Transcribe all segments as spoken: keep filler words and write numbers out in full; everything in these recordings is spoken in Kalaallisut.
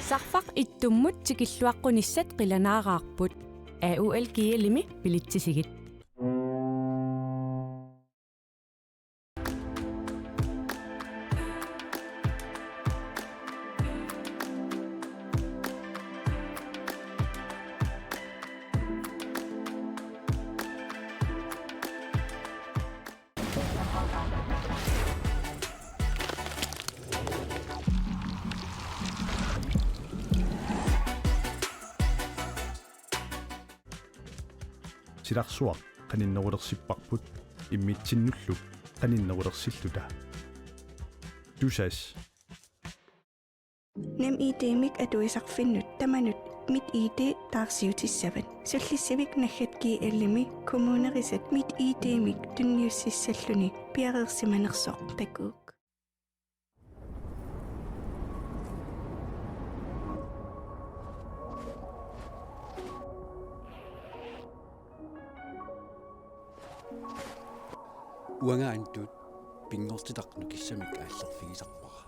Sarfaq ittummut tikilluaqqunissat qilanaaraarput. A U L G L-imi bilitsisigit. Silarsuaq qaninnerulersipparput immitsinnullu qaninnerulersilluta. Tusass. NemID-mik atuisarfinnut tamanut MitID taarsiutissavat. Sullissivik naggat G L-imi kommunerisat MitID-mik tunniussissalluni piareersimanersoq takuuk. Uanga Antut pinngortitaq nukissamik aallerfigisarpara.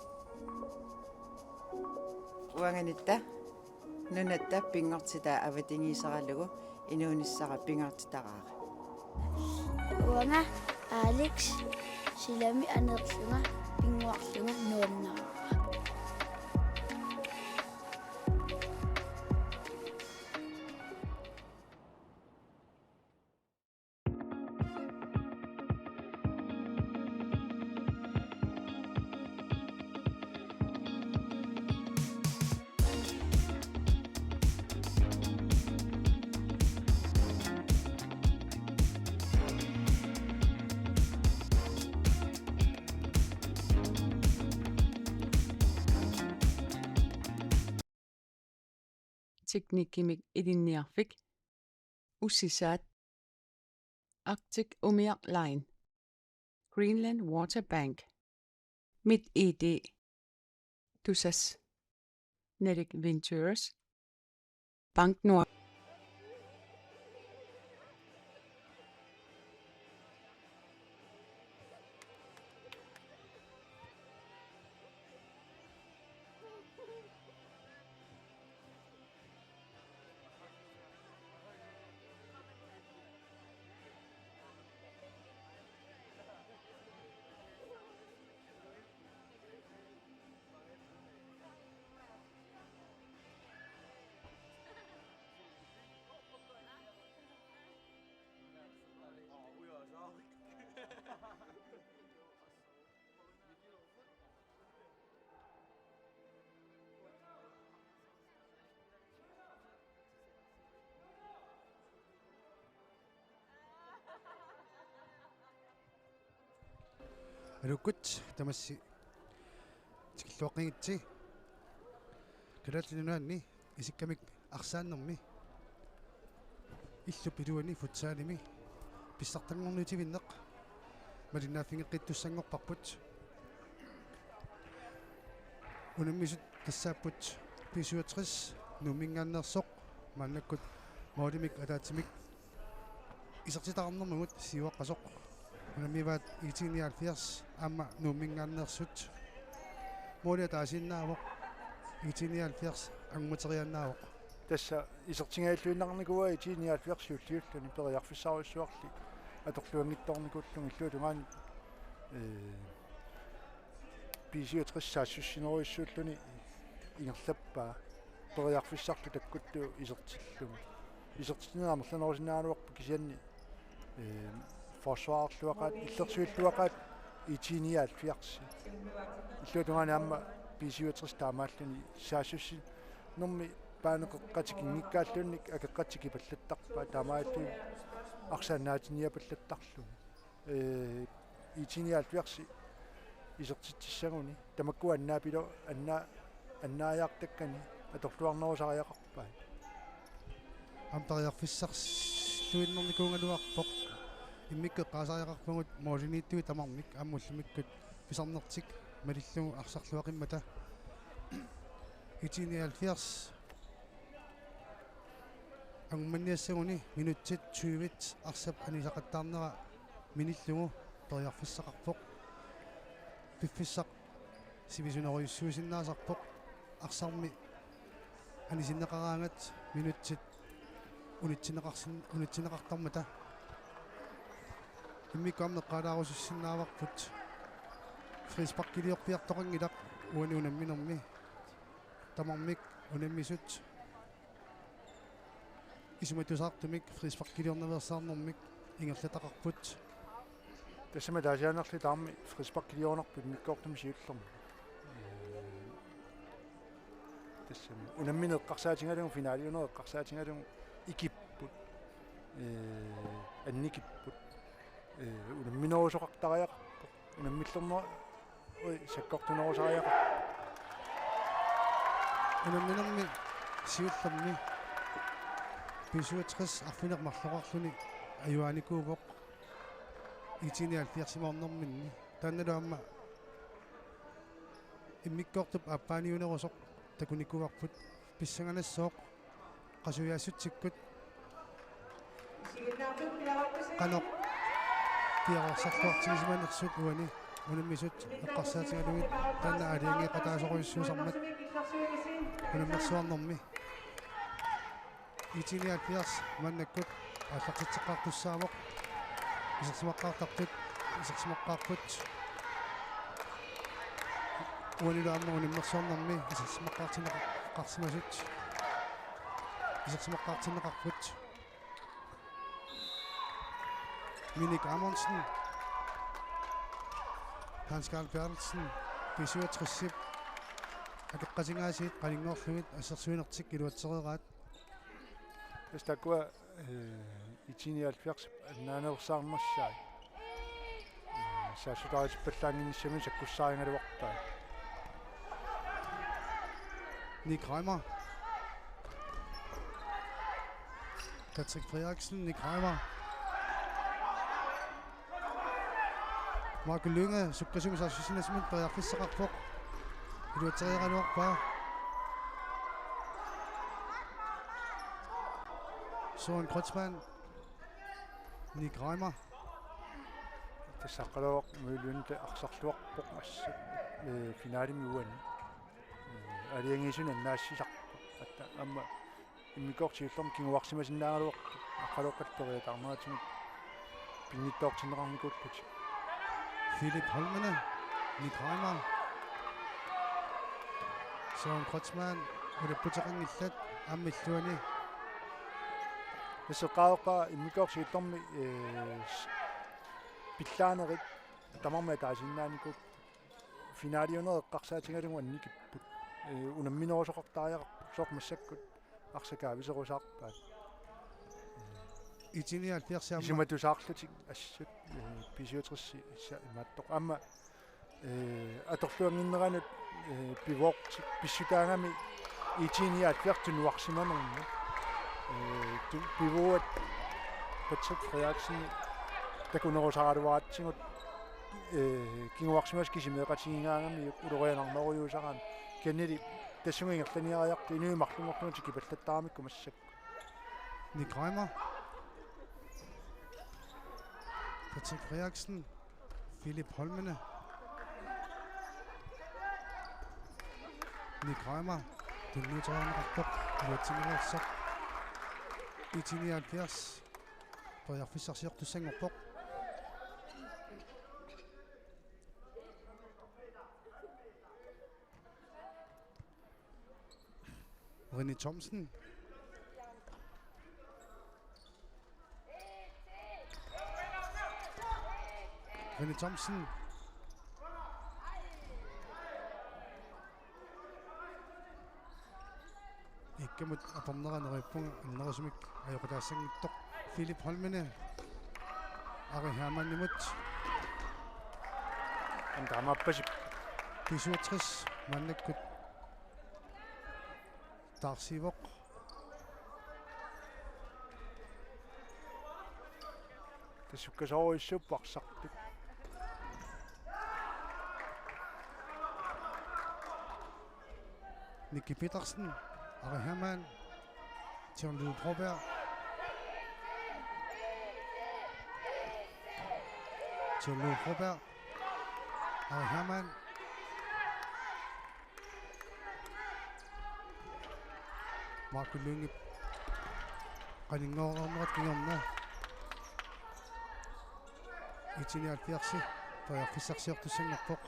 Uanga Nitta nunatta pinngortitaa avatangiiseralugu inuunissara pingaartitaraara. Uanga Alex silami aneerlunga pinnguarlunga nuannaraara. Teknikkimik Ilinniarfik, Ussisaat, Arctic Umiaq Line, Greenland Water Bank, MitID, Tusass, Nordic Ventures, Bank Nord. Aluukkut tamassi tikilluaqqigitsi. Kalaallit Nunaanni isikkamik arsaannermi illup iluani futsalimi pissartanngorniutivinneq malinnaaffigeqqittussanngorparput. Unammisut tassaapput B syvogtres Nuumminngaanneersoq, maannakkut målimik ataatsimik isertitaqarnermigut siuaqqasoq. Unammivaat I T nioghalvfjerds aamma Nuumminngaanneersut. Måli ataasiinnaavoq, I T nioghalvfjerds angumeriaannaavoq. Tassa isertingajalluinnarnikuuaa I T nioghalvfjerds siulliulluni periarfissarujussuarli atorluanngitsoornikuullunga. Illuatungaani, ee, B syvogtres saassussinerujussuulluni ingerlappaa periarfissarlu takkuttuusoq isertillugu. Isertitsineq amerlanerusinnaagaluarpoq, kisianni, ee, forsvarerluaqaat, illersuilluaqaat I T nioghalvfjerds. Illuatungaani aamma B syvogtres taamaalluni saassussinermi baaneqeqqatik kinngikkaallunnik akeqqatik kipallattarpaat, taamaalilluni arsaannaatiniapallattarlugu. Ee, I T nioghalvfjerds isertitsissaguni tamakkua annaapilu-, annaa-, annaajaartakkani atorluarnerusariaqarpaat. Aamma periarfissarluinnarnikuugaluarpoq. Immikkut eqqaasariaqarpugut målimiittuit tamarmik aamma ullumikkut pisarnertik malillugu arsarluaqimmata. I T nioghalvfjerds angumaniassaguni minutsit tyvit arsap anisaqattaarnera minillugu periarfissaqarpoq. Piffissaq sivisunerujussuusinnaasarpoq. Arsarmi anisinneqaraangat minutsit unitsinneqarsin-, unitsinneqartarmata. Immikkut aamma eqqaalaarusussinnaavarput. Frisparkiliorpiartoqanngilaq uani unamminermi. Tamarmik unammisut isumatusaartumik frisparkiliornaveersaarnermik ingerlataqarput. Tassami taasiaannarli tamarmi frisparkiliornarput immikkoortumi siullermi. Ee, tassami unammineq eqqarsaatigalugu, finaliuneq eqqarsaatigalugu ikipput. Ee, annikipput. Ee, unamminerusoqartariaqarpoq. Unammillerneq Ui, sakkortunerusariaqarpoq. Unamminermi siullermi B syvogtres arfineq-marloqarluni ajugaanikuuvoq I T nioghalvfjerdsimut ornerminni. Taannalu aamma immikkoortup aappaaniunerusoq takunikuuarput pissanganassaaq qasujaassutsikkut qanoq piareersarluartigisimanersut uani unammisut eqqarsaatigalugit taanna aalajangeeqataasorujussuusarmat unammersuarnermi. I T nioghalvfjerds maannakkut aallartitseqqaartussaavoq. Isersimaqqaartartut isersimaqqaarput. Uanilu aamma unammersuarnermi isersimaqqaartinneqarsimasut. Isersimaqqaartinneqarput. Minik Amundsen. Hans Karl Berthelsen. B syvogtres-ip akeqqasingaasiit qaninngorlugit assersuinertik iluatsereeraat. Tassa taakkua, eh, I T nioghalvfjerds annaanersaarmassaat. Eh, saassutaritipallaannginnissaminnut sakkussaarigaluarpaat. Nick Reimer. Patrick Frederiksen, Nick Reimer. Marco Lynge, sukkasuumik saassussinermut periarfissaqarpoq. Iluatsereeraluarpaa. Søren Kreutzmann. Nick Reimer. Tassa aqqaluaq Møllunde arsarluarpoq assut, eh, finalimi uani. Eh, aalajangiisunut annaassisarpoq. Atta aamma immikkoortut siullermik kinguarsimasinnaagaluartut aqqaluaqattaria taarneratsinnut pinnittoortinneqarnikuullutik. Philip Holmene, Nick Reimer, Søren Kreutzmann, ulapputeqanngillat aamma illuani. Tassa eqqaareerpara immikkoortut siullermik, eh, s-, pillaanerit tamarmik ataasiinnaanikuupput. Finaliuneq eqqarsaatigalugu annikipput. Eh, unamminerusoqartariaqarpoq sooq massakkut arsaq kaaviserusaarpaat. I T nioghalvfjerds aamma. Isumatusaarlutik assut, eh, B syvogtres issa imaattoq. Aamma, eh, atorluannginneranut, eh, pivoortik pissutaagami I T nioghalvfjerds tunuarsimanermut. Eh, tu-, pivoat Patrick Frederiksen takunerusaraluaratsigu, eh, kinguarsimasut kisimeeqatigigaangamiuk ulorianarnerujuusaraanni. Kennedy tassunga ingerlaniariartoq inuit marlunngorlugit tikipallattaramikku massakkut. Nick Reimer. Patrick Frederiksen. Philip Holmene. Nick Reimer. Tunniuteriarneqarpoq. Iluatsinnerulersoq. I T nioghalvfjerds. Periarfissarsiortussanngorpoq. René Thomsen. René Thomsen. Ikkamut atornera neriuppunga annerusumik ajoqutaassanngitsoq. Philip Holmene. Ari Hermannimut. Aamma taamaappasippoq. B syvogtres maannakkut taarsiivoq. Tassa sukkasoorujussuupput arsartut. Nicky Petersen, Ari Hermann, John Lou Broberg. John Lou Broberg, Ari Hermann. Marco Lynge qaninngornerat kingorna. IT-nioghalvfjerds periarfissarsiortussanngorpoq.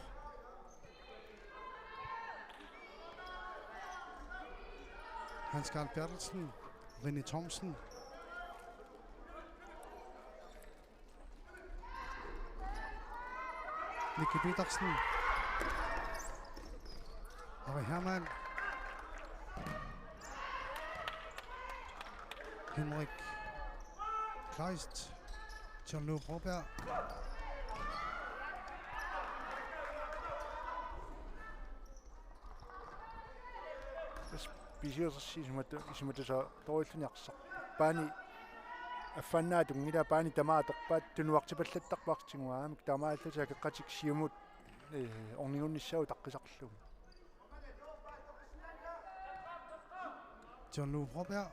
Hans Karl Berthelsen, René Thomsen. Nicky Petersen. Ari Hermann. Henrik Kleist. John Lou Broberg. Tassa B C S isumat-, isumatusartorujulluni arsaq. Paani affaannaa tunngilaa, paani tamaat atorpaat, tunuartipallattarpaat tiguaamik, taamaalillutik akeqatik siumut, eh, ornigunnissaat utaqqisarlugu. John Lou Broberg.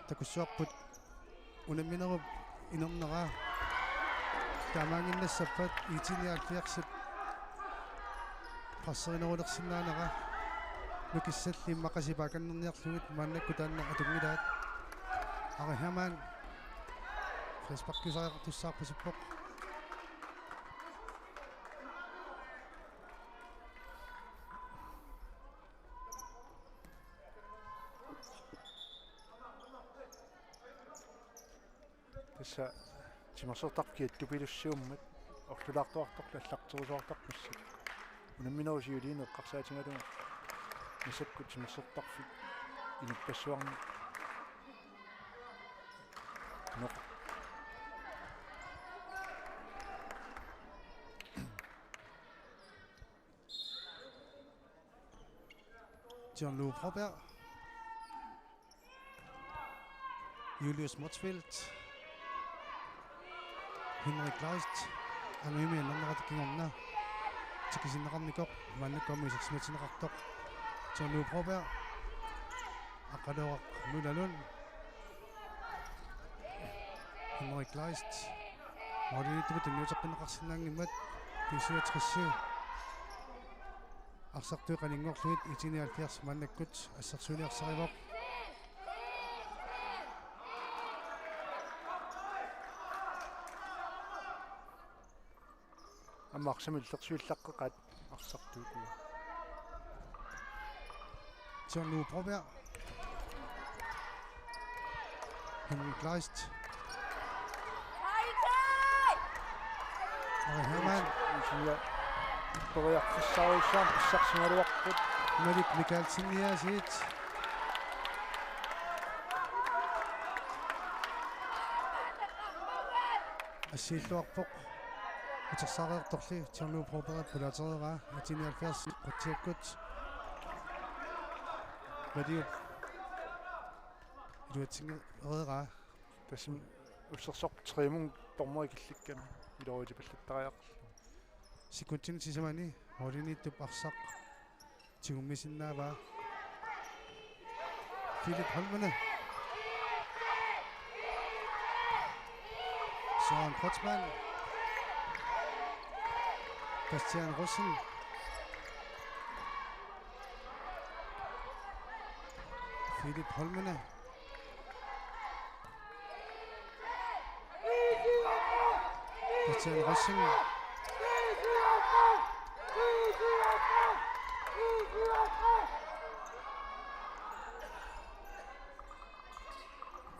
Takussuarput unamminerup inernera. Taamaannginnassappat IT-nioghalvfjerdsip presserinerulersinnaanera. Nukissalli immaqa sipaakannerniarlugit maannakkut taanna atunngilaat. Ari Hermann frisparkiusariaqartussaarpasippoq. Tassa timersortarfik kiattupilussuummat orlulaartuartorlu allarterusuartarpusi. Unamminerup siuliini eqqarsaatigalugu masakkut timersortarfik inuppassuarnik. Noq. John Lou Broberg. Julius Motzfeldt. Henrik Kleist. Angajumi annernerata kingorna tikisinneqarnikoq, maannakkut aamma isersimatinneqartoq. John Lou Broberg. Aqqaluaraq Nulalund. Henrik Kleist. Målimiittumut tunniuteqqinneqarsinnaanngimmat B syvogtres. Arsartui qaninngorlugit IT-nioghalvfjerds maannakkut assersuiniarsarivoq. Aamma arsamik illersuillaqqeqaat arsartuukua. John Lou Broberg. Henrik Kleist. Ari Hermann. Isinga periarfissarujussuarmik pissarsigaluarput. Malik Mikaelsen niasiit. Assiilluarpoq. Utersaariartorli John Lou Broberg pulaatereeraa, IT-nioghalvfjerds qutsiakkut. Maliup iluatsingereeraa. Tassami ussersorput treimut dommeri killikkami iluaritipallattariaqarlugu. Sekundinit sisamani målimiittup arsaq tigummisinnaavaa. Philip Holmene. Søren Kreutzmann. Bastian Rosing. Philip Holmene. Bastian Rosing.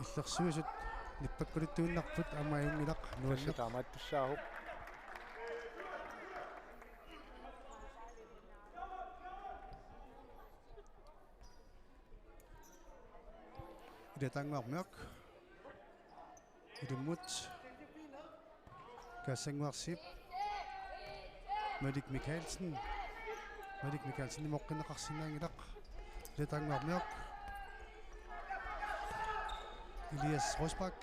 Illersuisut nippakkuluttuinnarput, aamma ajunngilaq. Tassa nuanneq taamaattussaavoq. Ila Tangvarmiuk. Ilummut. Kaassanguarsiip. Malik Mikaelsen. Malik Mikaelsen imoqqinneqarsinnaanngilaq. Ila Tangvarmiuk. Elias Rosbach.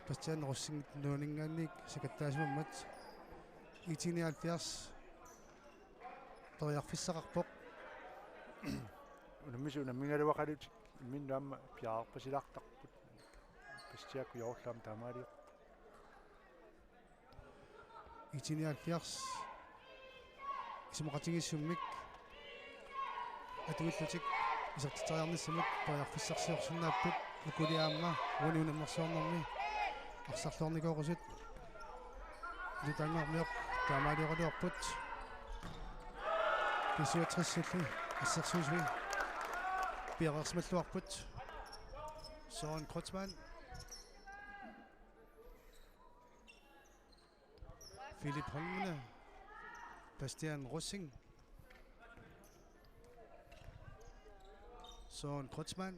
Bastian Rosing nuanninngaanniit sakattaasimammat. IT-nioghalvfjerds periarfissaqarpoq. Unammisut unammigaluaqalutik imminnut aamma piareerpasilaartarput. Pastiakku joorlaam taamaaliorput. I T nioghalvfjerds isumaqatigiissummik atuillutik isertitseriarnissamut periarfissarsiorsinnaapput. Ukuli aamma uani unammersuarnermi arsarluarnikoorusut ilutaannguarmioq taamaalioraluarput. B syvogtresilli assersuisui piareersimalluarput. Søren Kreutzmann. Philip Holmene, Bastian Rosing, Søren Kreutzmann.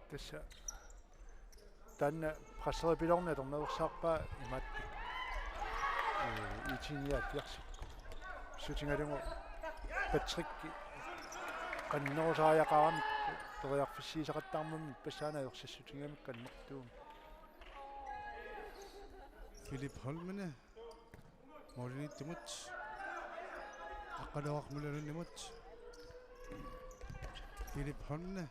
Tassa taanna presseripilorneq atornaveersaarpaa imaattoq. Ee, I T nioghalvfjerds. Sutigalugu Patrick qannerusaajaqaramik periarfissiisaqattaarmammi passaana ajorsissutigamik annertuumik. Philip Holmene målimiittumut. Aqqaluaq Mulunimut. Philip Holmene.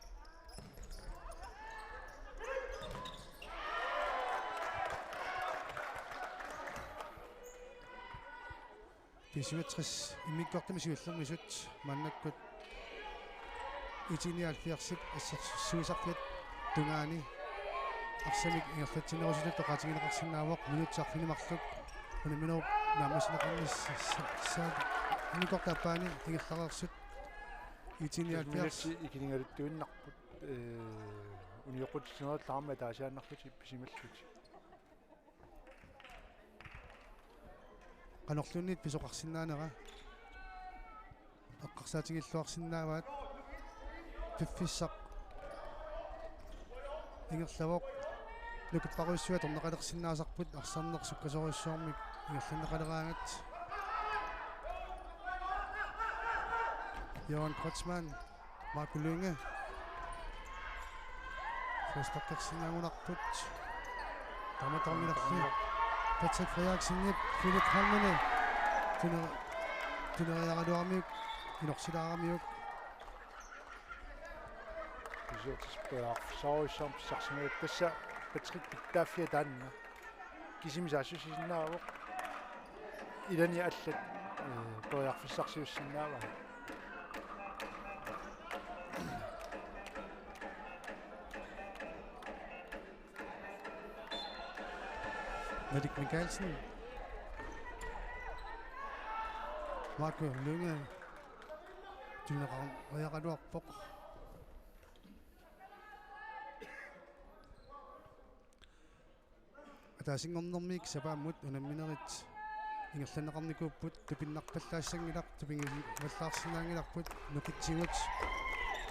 B syvogtres immikkoortumi siullermisut maannakkut I T nioghalvfjerdsip assersuisarfiata tungaani arsamik ingerlatsinerusutut oqaatigineqarsinnaavoq minutsit arfineq-marluk unamminerup naammassineqarnissaa immikkoortut aappaanni ingerlareersut. I T nioghalvfjerds. Minutsit ikiligaluttuinnarput, ee, unioqqutitsinerullutik aamma ataasiaannarlutik pisimallutik. Qanorluunniit pisoqarsinnaanera eqqarsaatigilluarsinnaavaat. Piffissaq ingerlavoq. Nukipparujussuit atorneqalersinnaasarput arsarneq sukkasoorujussuarmik ingerlanneqaleraangat. Johan Kreutzmann. Marco Lynge. Frisparkersinnaagunarput. Taamatormilerli. Patrick Frederiksenip Philip Holmene. Tuner-, tuneriaraluarmiuk. Inorsilaaramiuk. Pisiortis periarfissarujussuarmik pissarsimaguit tassa Patrick pittaaffia taanna. Kisimi saassussisinnaavoq. Ilani allat, ee, periarfissarsiussinnaavaat. Malik Mikaelsen. Marco Lynge. Tuneriaraluarpoq. Ataasinngornermiit sapaammut unamminerit ingerlanneqarnikuupput, tupinnarpallaassanngilaq, tupinngivallaarsinnaanngilarput, nukitsigut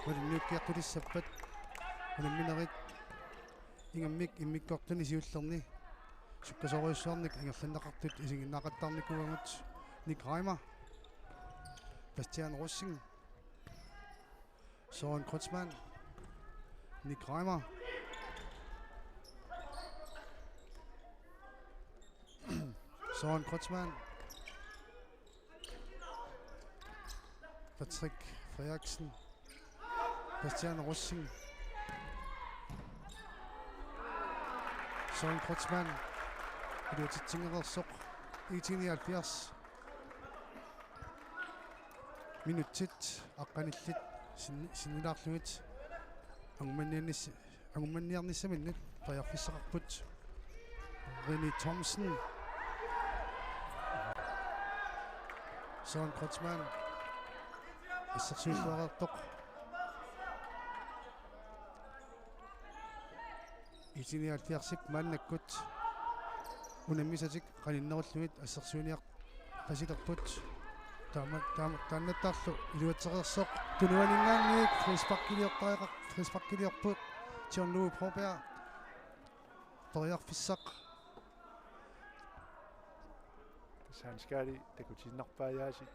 malinniukkiartulissappat unamminerit ingammik immikkoortuni siullerni sukkasoorujussuarnik ingerlanneqartut isiginnaaqattaarnikuuagut. Nick Reimer, Bastian Rosing, Søren Kreutzmann. Nick Reimer. Søren Kreutzmann. Patrick Frederiksen. Bastian Rosing. Søren Kreutzmann. Iluatsitsingereersoq. I T nioghalvfjerds. Minutsit aqqanillit sin-, sinnilaarlugit angummanniarnis-, angummanniarnissaminnut periarfissaqarput. René Thomsen. Søren Kreutzmann. Assersuilluareertoq. I T nioghalvfjerdsip maannakkut unammisatik qaninnerullugit assersuiniarpasilerput. Taama, taama, taannattaarlu iluatsereersoq tunuaninngaanniit frisparkiliortariaqar-, frisparkiliorpoq John Louis Broberg. Periarfissaq. Tassa Hans Karl takutiinnarpaajaasi.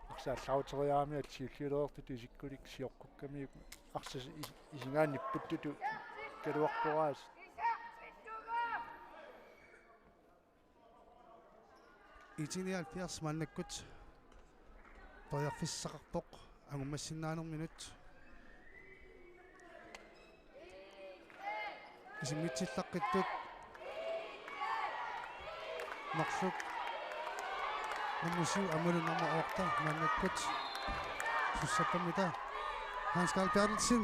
Arsaq allaaruteriarami alliulliulereertutut isikkulik sioqqukkamiuk arsaq is-, isigaannipputtutu kaluarporaasi. I T nioghalvfjerds maannakkut periarfissaqarpoq angummassinnaanerminut. Isimmitsillaqqittoq marluk nummer syv aammalu nummer otte maannakkut sussappamita. Hans Karl Berthelsen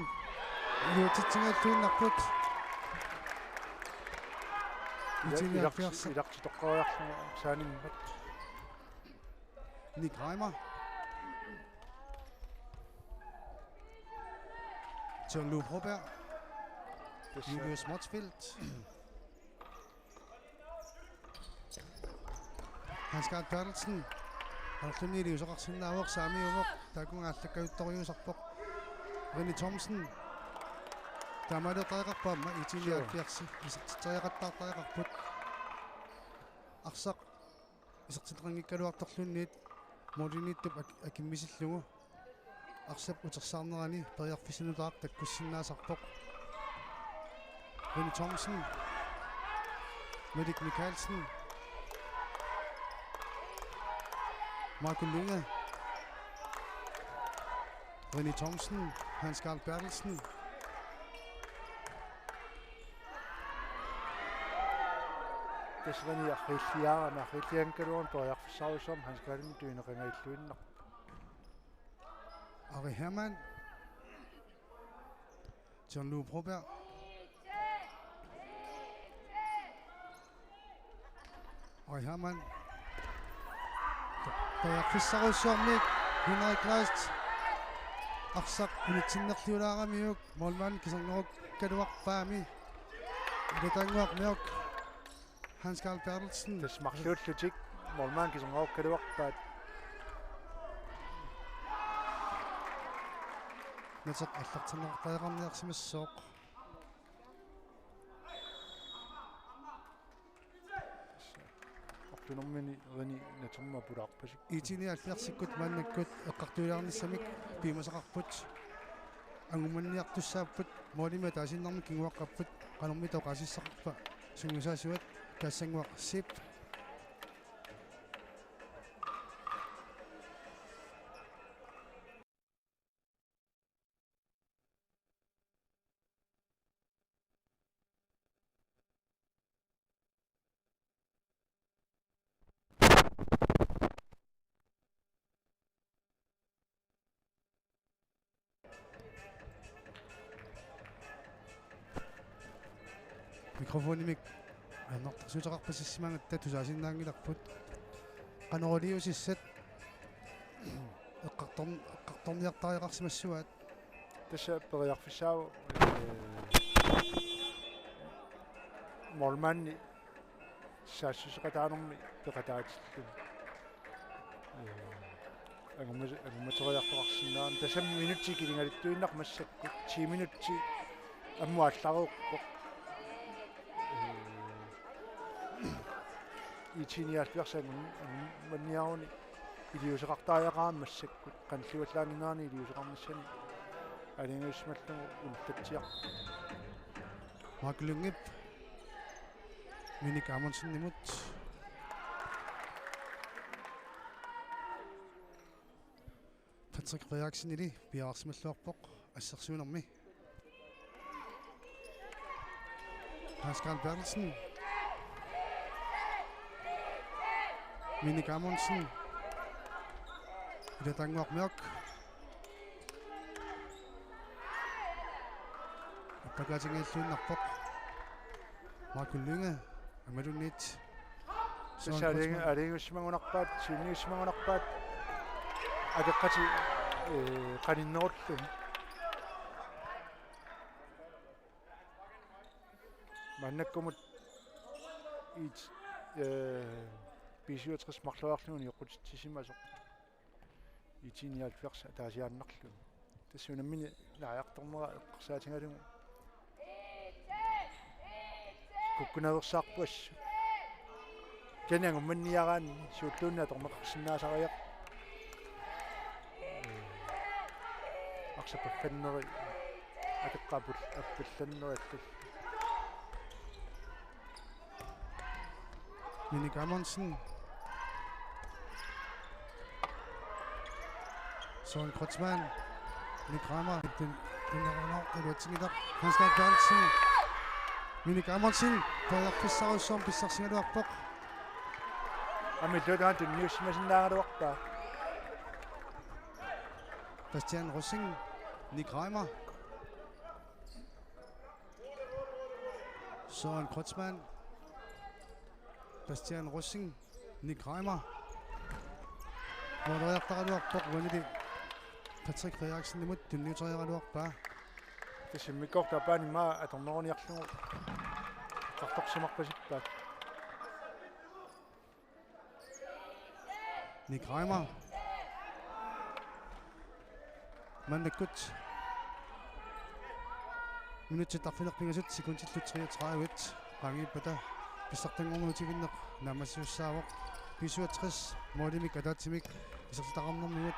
iluatsitsinngilluinnarput. Itini ilarti-, halvfjerds. Ilartitoqqariarlugu saanimmat. Nick Reimer. John Lou Broberg. Tassa. Julius Motzfeldt. Hans Karl Berthelsen. Amerluni iliuuseqarsinnaavoq saamiuvoq. Taakkununnga allakkajuttorujussuusarpoq. René Thomsen. Taamaaliortariaqarpoq aamma itini halvfjerds. Isertitseriaqattaartariaqarput. Arsaq isertitaqanngikkaluartorluunniit målimiittup ak-, akimmisillugu. Arsap utersaarnerani periarfissanut aamma takkussinnaasarpoq. René Thomsen. Malik Mikaelsen. Michael Lynge. René Thomsen. Hans Karl Berthelsen. Tassa René arriilliarama, arriillianngikkaluarluni periarfissarujussuarmik Hans Karlimut tunineqanngilluinnarpoq. Ari Hermann. John Lou Broberg. Ari Hermann. Periarfissarujussuarmik Henrik Kleist. Arsaq unitsinnerliulaaramiuk målmand kiserngoorukkaluarpaami. Ilataannguaq Mørch. Hans Karl Berthelsen. Tassa marluullutik målmand kiserngoorukkaluarpaat. Nateq aallartinneqartariaqarniarsimassooq. Ortunermini René Naterma pulaarpasik. Itini halvfjerdsikkut maannakkut eqqartuilaarnissamik piumasaqarput. Angummanniartussaapput, målimik ataasiinnarmik kinguaqqapput, qanormita oqaasissaqarpa sungiusaasuat, Tassannguaq Zep. Mikrofonimik ajornartorsiuteqarpasissimagatta tusaasinnaanngilarput. Qanoq iliusissat eqqartorn-, eqqartorniartariaqarsimassuaat. Tassa periarfissaavoq, ee, målmandi saassuseqataanermi peqataatillugu. Ee, angumma-, angummateriartoqarsinnaammat. Tassami minutsit ilingaluttuinnarput massakkut. Ti minutsit ammut aallareerpoq. Ee, IT nioghalvfjerds angum-, angummanniaruni iliuuseqartariaqarami massakkut. Qanillivallaannginnerani iliuuseqarnissani aalajangiussimallugu ullatsiaq. Mark Lyngep Minik Amundsenimut. Patrick Frederiksenili piareersimalluarpoq assersuinermi. Hans Karl Berthelsen. Minik Amundsen. Ilataannguaq Mørch. Appakaatinngilluinnarpoq. Michael Lynge. Aammalunniit. Søren Tassa aalajangi-, Kreutzmann. Aalajangiussimagunarpaat, siunniussimagunarpaat. Akeqqatik, ee, qaninnerulluni. Maannakkumut IT, ee, B syvogtres marloriarluni nioqqutitsisimasoq. IT nioghalvfjerds ataasiaannarlugu. Tassa unammineq naajartornera eqqarsaatigalugu. Kukkunaveersaarput assut. Kisianni angummanniaraanni siulliulluni atorneqarsinnaasariaqarpoq. Arsaq paffanneri akeqqat appul-, appallanneri allallu. Minik Amundsen. Søren Kreutzmann, Nick Reimer, den, den er under, det var Tingi der. Hans Gert Bertelsen, Minik Amundsen, periarfissarujussuarmik pissarsigaluarpoq. Aamma illuatungaani tunniussimasinnaagaluarpaa. Bastian Rosing, Nick Reimer. Søren Kreutzmann, Bastian Rosing, Nick Reimer. Måleriartaraluarpoq uanili Patrick Frederiksenimut tunniuteriaraluarpaa. Tassa immikkoortup aappaani immaqa atorneruniarlugu eqqartorsimarpasippaat. Nick Reimer. Maannakkut minutsit arfineq-pingasut sekundillu treogtredive qaangiuppata pissartanngorniutivinneq naammassisussaavoq. B syvogtres målimik ataatsimik isertitaqarnermigut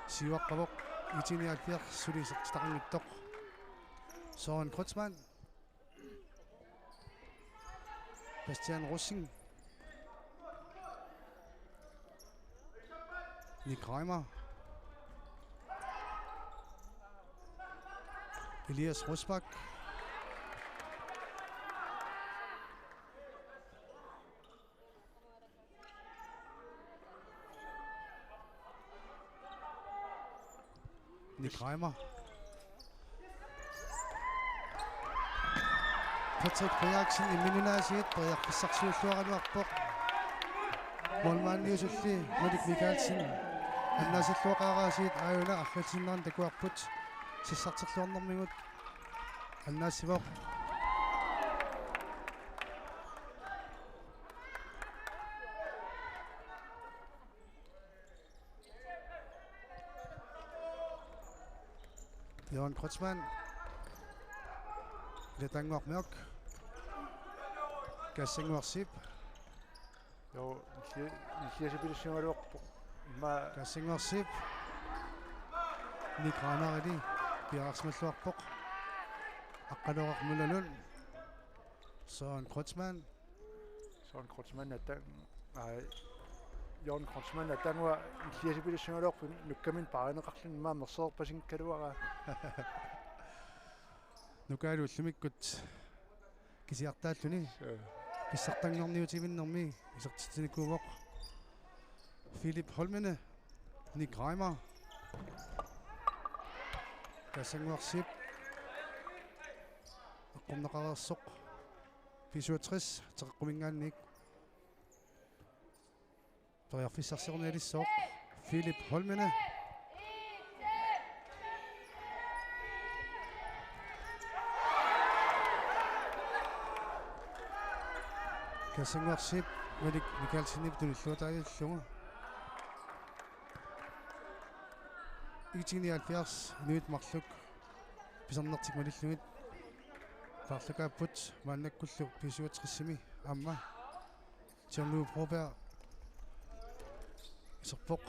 siuaqqavoq. I T nioghalvfjerds suli isertitaqanngitsoq. Søren Kreutzmann. Bastian Rosing. Nick Reimer. Elias Rosbach. Nick Reimer. Patrick Frederiksen imminut aasiit periarfissarsiulluaraluarpoq. Målmandiusulli Malik Mikaelsen annaasalluaqaaraasiit aajuna arlalinnerani takuarput sassarterluarnermigut annaassivoq. Jørgen Kreutzmann. Ilataannguaq Mørch. Kassannguaq Zeeb. Jo, nilli-, nilliasipilussuugaluarpoq. Immaqa Kassannguaq Zeeb. Nick Reimerili piareersimalluarpoq. Aqqaluaq Møllerlund. Søren Kreutzmann. Søren Kreutzmann atta-, aa, Jørgen Kreutzmann attaannguaq nilliasipilussuugaluarpoq nukkamminnik paarineqarluni immaqa mersorpasinngikkaluaraa. Nukaalu ullumikkut kisiartaalluni. Suu. Pissartanngorniutivinnermi isertitsinikuuvoq. Philip Holmene, Nick Reimer. Kassannguaq Zeeb. Eqqorneqareersoq. B syvogtres, Teqeqquminngaanniit. Periarfissarsiornialissaaq Philip Holmene. Kassannguaq Zeeb Malik Mikaelsenip tunilluataajallugu. I T nioghalvfjerds inuit marluk pisarnertik malillugit paarlakaapput maannakkullu B syvogtresimi aamma. John Louis Broberg. Iserpoq.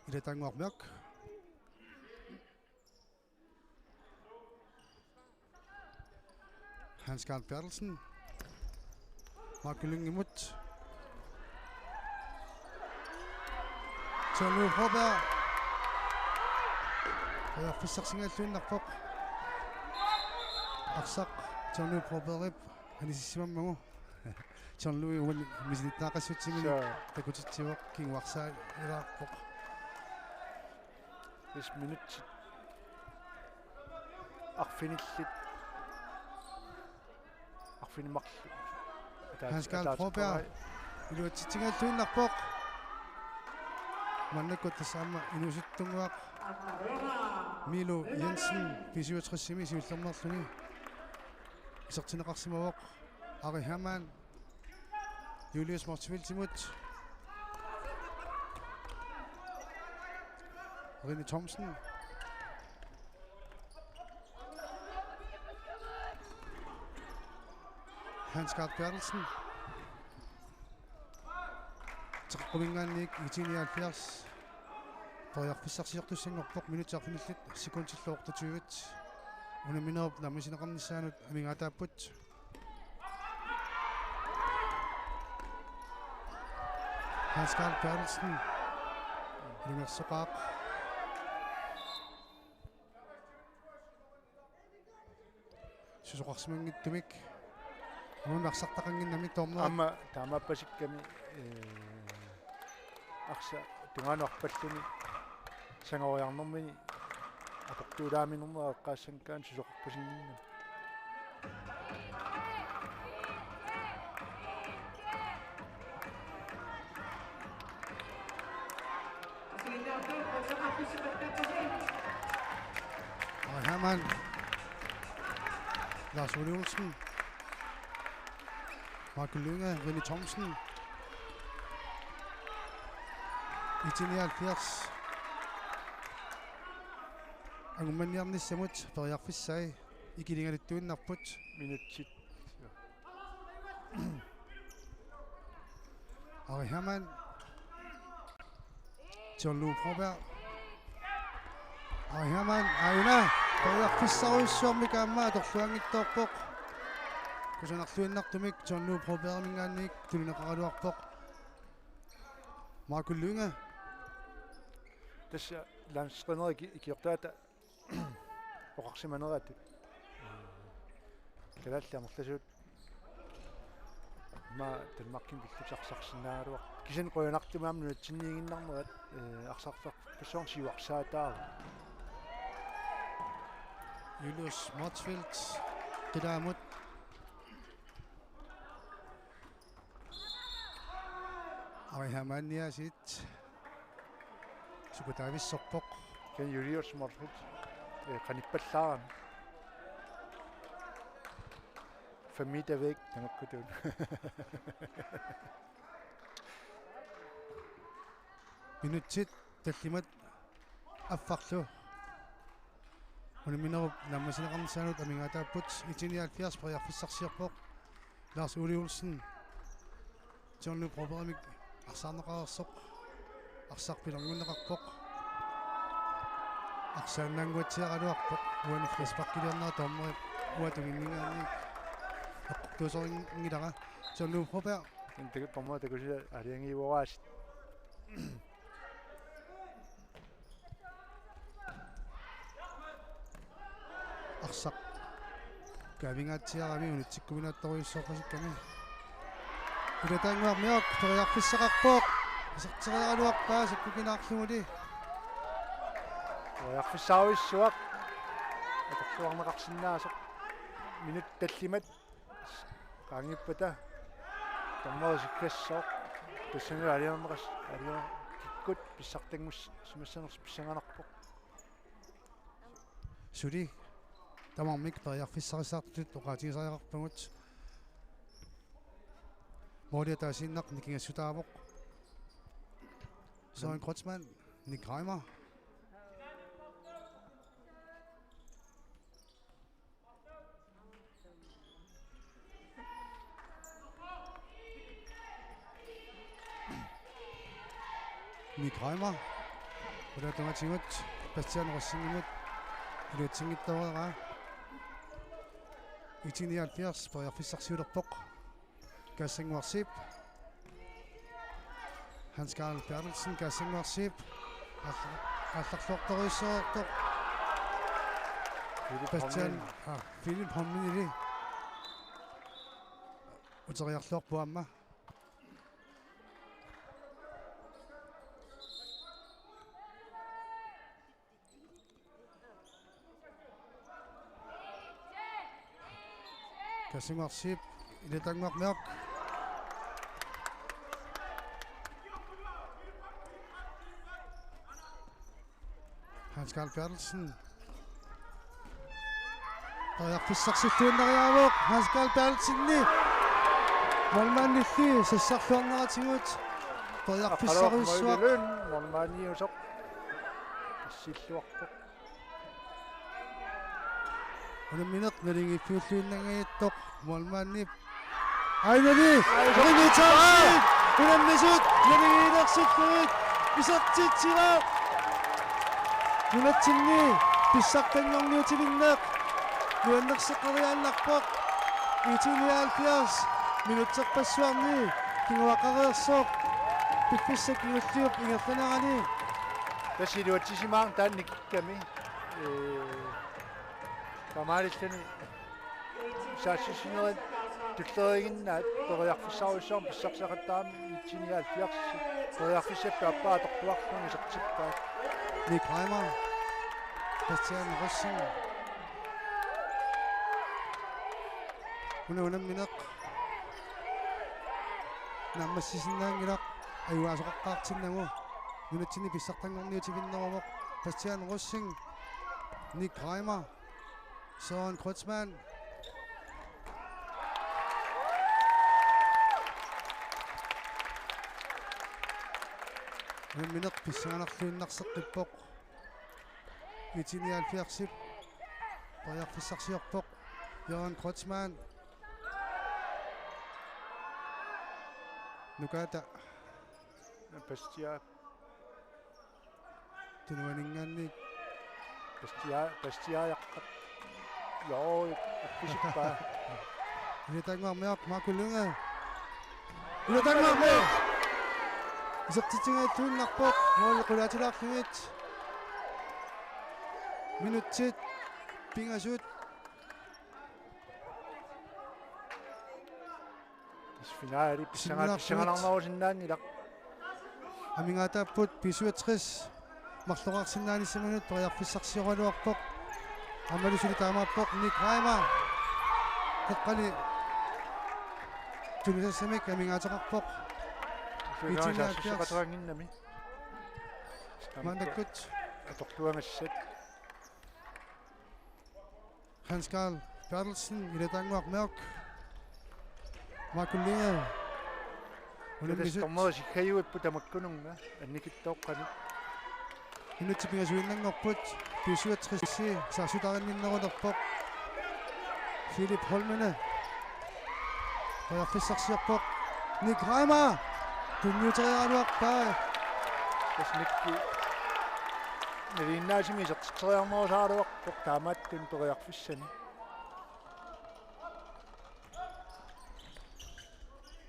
Ilataannguaq Mørch. Hans Karl Bertelsen. Marco Lyngimut. John Louis Broberg. Periarfissarsigalluinnarpoq. Arsaq John Louis Brobergip anisissimammagu. John Louis uani misilittagaqassutsimini. Suu. Takutitsivoq, kinguarsaat ilaarpoq. Vis minutsit. Arfinillit. Arfineq-marluk. Ataat-, Hans Karl ataat-, Broberg. Broberg. Iluatsitsigalluinnarpoq. Maannakkut tassa aamma inuusuttunnguaq Milo Jensen B syvogtresimi siullermeerluni isertinneqarsimavoq. Ari Hermann. Julius Motzfeldtimut. Rene Thomsen. Hans Gard Bertelsen. Teqeqquminngaanniit I T nioghalvfjerds. Periarfissarsiortussanngorpoq, minutsit arfinillit sekundillu otteogtyve. Unamminerup naammassineqarnissaanut amigaataapput. Hans Karl Berthelsen. Ilungersoqaaq. Susoqarsimanngitsumik. Uunga arsartaqannginnami dommeri. Aamma taamaappasikkami, ee, arsaq tungaanut arpalluni sangoriarnermini aportuulaaminermut eqqaassanngikkaanni susoqarpasinnginnami. Ari Hermann. Lars Ole Olsen. Michael Lynge, René Thomsen. IT nioghalvfjerds. Angummanniarnissamut periarfissai ikiligaluttuinnarput. Minutsit. Ari Hermann. John Lou Broberg. Ari Hermann, aajuna. Periarfissarujussuarmik aamma atorluanngitsoorpoq. Kusanarluinnartumik John Lou Brobergiminngaanniit tunineqaraluarpoq. Michael Lynge. Tassa landstrænerit iki-, ikiortaata oqarsimanerat. Kalaallit amerlasuut. Aamma Danmarkimi pillutik arsarsinnaagaluarput. Kisianni qujanartumik aamma nunatsinniiginnarnerat, ee, arsartarfissuarnik siuarsaataavoq. Julius Motzfeldt, qilaamut. Ari Hermanniaasiit. Sukutaavissorpoq. Kisianni Julius Motzfeldt, ee, qanippallaarami. Fem meter væk, tamakkutuut. Minutsit tallimat affarlu. Unamminerup naammassineqarnissaanut amigaataapput. IT nioghalvfjerds periarfissarsiorpoq. Lars Ole Olsen. John Lou Brobergimik arsaarneqareersoq. Arsaq pilerngunneqarpoq. Arsaannaannguatsiaraluarpoq. Uani frisparkiliornera dommerip uanga tunginninngaanniit eqqortuusorinngilaq. John Lou Broberg. Intik dommerit takusiat aalajangiuaraasiit. Arsaq kaavingaatsiarami unitsikkuminaattorujussuuppasikkami. Ilataannguaq Mørch periarfissaqarpoq. Iserteriaraluarpaa sakkukinaarluguli. Periarfissarujussuaq. Atorluarneqarsinnaasoq. Minutsit tallimat. Qaangiuppata. Dommerit isikkassooq. Tassani aalajangerneqas-, aalajangerneqartut pissartanngussi-, simassanersoq pissanganarpoq. Suli tamarmik periarfissarisartut oqaatigisariaqarpagut. Måli ataasiinnaq nikingassutaavoq. Søren Kreutzmann, Nick Reimer. Nick Reimer. Ulaatungaatigut Bastian Rossingimut iluatsinngitsoorpaa. IT nioghalvfjerds periarfissarsiulerpoq. Kaassanguarsiip. Hans Karl Berthelsen, Kaassanguarsiip. Aalla-, aallarluartorujussuartoq. Philip Bastian, Holmen. Ah, Philip Holmenili. Uteriarluarpoq aamma. Kaassanguarsiip, Ilataannguaq Mørch. Hans Karl Berthelsen. Periarfissarsilluinnariaavoq Hans Karl Berthelsenip. Målmandilli sassarluarneratigut. Periarfissarujussuaq. Aqqaluaq Møjle Lund, målmandiusoq. Tassilluarpoq. Unammineq naligiiffiulluinnanngajattoq målmandip. Ainali! René Thomsen! Unammisut naligiilersullugit isertitsivoq! Nunatsinni pissartanngorniutivinneq Nuannerseqqeriaannarpoq. IT-79 minutserpassuarni kinguaqqareersoq piffissap kingulliup ingerlanerani. Tassa iluatsisimaarnani taanna nikikkami. Ee, taamaalilluni saassussinerit tulleriiginnaat periarfissarujussuarmik pissarsisaqattaarami. IT-79 periarfissap aappaa atortuarlugu isertippaat. Nick Reimer. Bastian Rosing. Una unammineq naammassisinnaanngilaq, ajugaasaqaqqaartinnagu nunatsinni pissartanngorniutivinneruvoq. Bastian Rosing, Nick Reimer, Søren Kreutzmann. Unammineq pissanganarluinnarseqqippoq. IT-79-ip periarfissarsiorpoq Jørgen Kreutzmann. Nukaata. Bastia. Tunuaninngaanniit. Bastia, Bastia jaqqa. Joo, uppisippaa. Ilataannguaq Mørch, Marco Lynge. Ilataannguaq Mørch. Isertitsinngitsuinnarpoq, måli qulaatilaarlugit. Minutsit pingasut. Finale, pissangaa-, sinnaarput. Pissanganarnerusinnaanngilaq. Amigaataapput B-syvogtres. Marloraarsinnaanissaminut periarfissarsioraluarpoq. Aammalu suli taamaappoq Nick Reimer. Qeqqani tunisassamik amigaateqarpoq. Itiniaaffiars. Suliaassuseqataraanginnami. Maannakkut. Atorluagassat. Hans Karl Berthelsen, Ilataannguaq Mørch. Marco Lynge. Unammisut. Tassa dommerit sikkajuipput tamakkununnga annikittoqqani. Minutsit pingasuinnanngorput, B-syvogtres saassutaarinninnerulerpoq. Philip Holmene. Periarfissarsiorpoq. Nick Reimer. Tunniuteriaraluarpaa. Tassa Nick. Nalinginnaasumik isertitseriarnerusaraluarpoq taamaattunik periarfissani.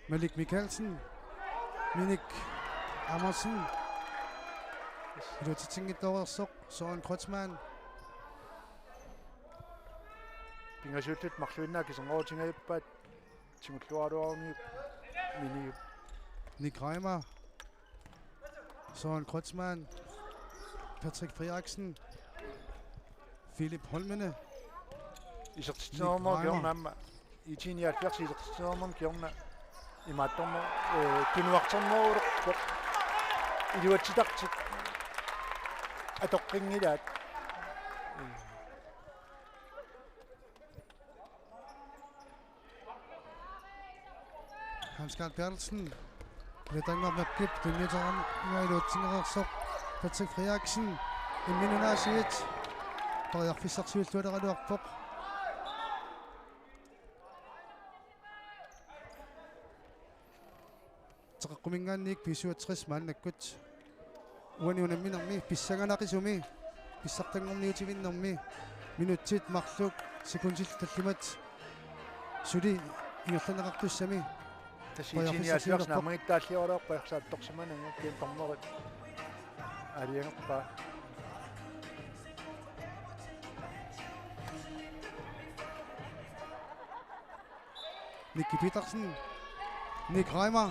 Malik Mikkelsen. Minik Amundsen. Iluatsitsinngitsoorsoq Søren Kreutzmann. Pingasuullutik marluinnaat kiserngoorutingajappaat tigulluaraluaruniuk Miniup. Nick Reimer. Søren Kreutzmann. Patrick Frederiksen. Philip Holmene. Isertitseriarnermut kingorna aamma. IT-79 isertitseriarnermut kingorna. Imaattornermut, eh, tunuarternerulerpoq. Iluatsitartut. Atoqqinngilaat. Hans Karl Berthelsen. Ilataannguaq Mørchip tunniuteriarnermut iluatsinneqarsoq. Patrick Frederiksen. Imminut aasiit. Periarfissarsiullualeraluarpoq. Teqeqquminngaanniit B-syvogtres maannakkut. Uani unamminermi pissanganaqisumi pissartanngorniutivinnermi minutsit marluk sekundit tallimat suli ingerlanneqartussami. Tassa periarfissarsiulerpoq. IT-79 naammagittaalliorpoq periarfissartorsimanermut, kiam dommerit aalajangerpaa. Nicky Petersen. Nick Reimer.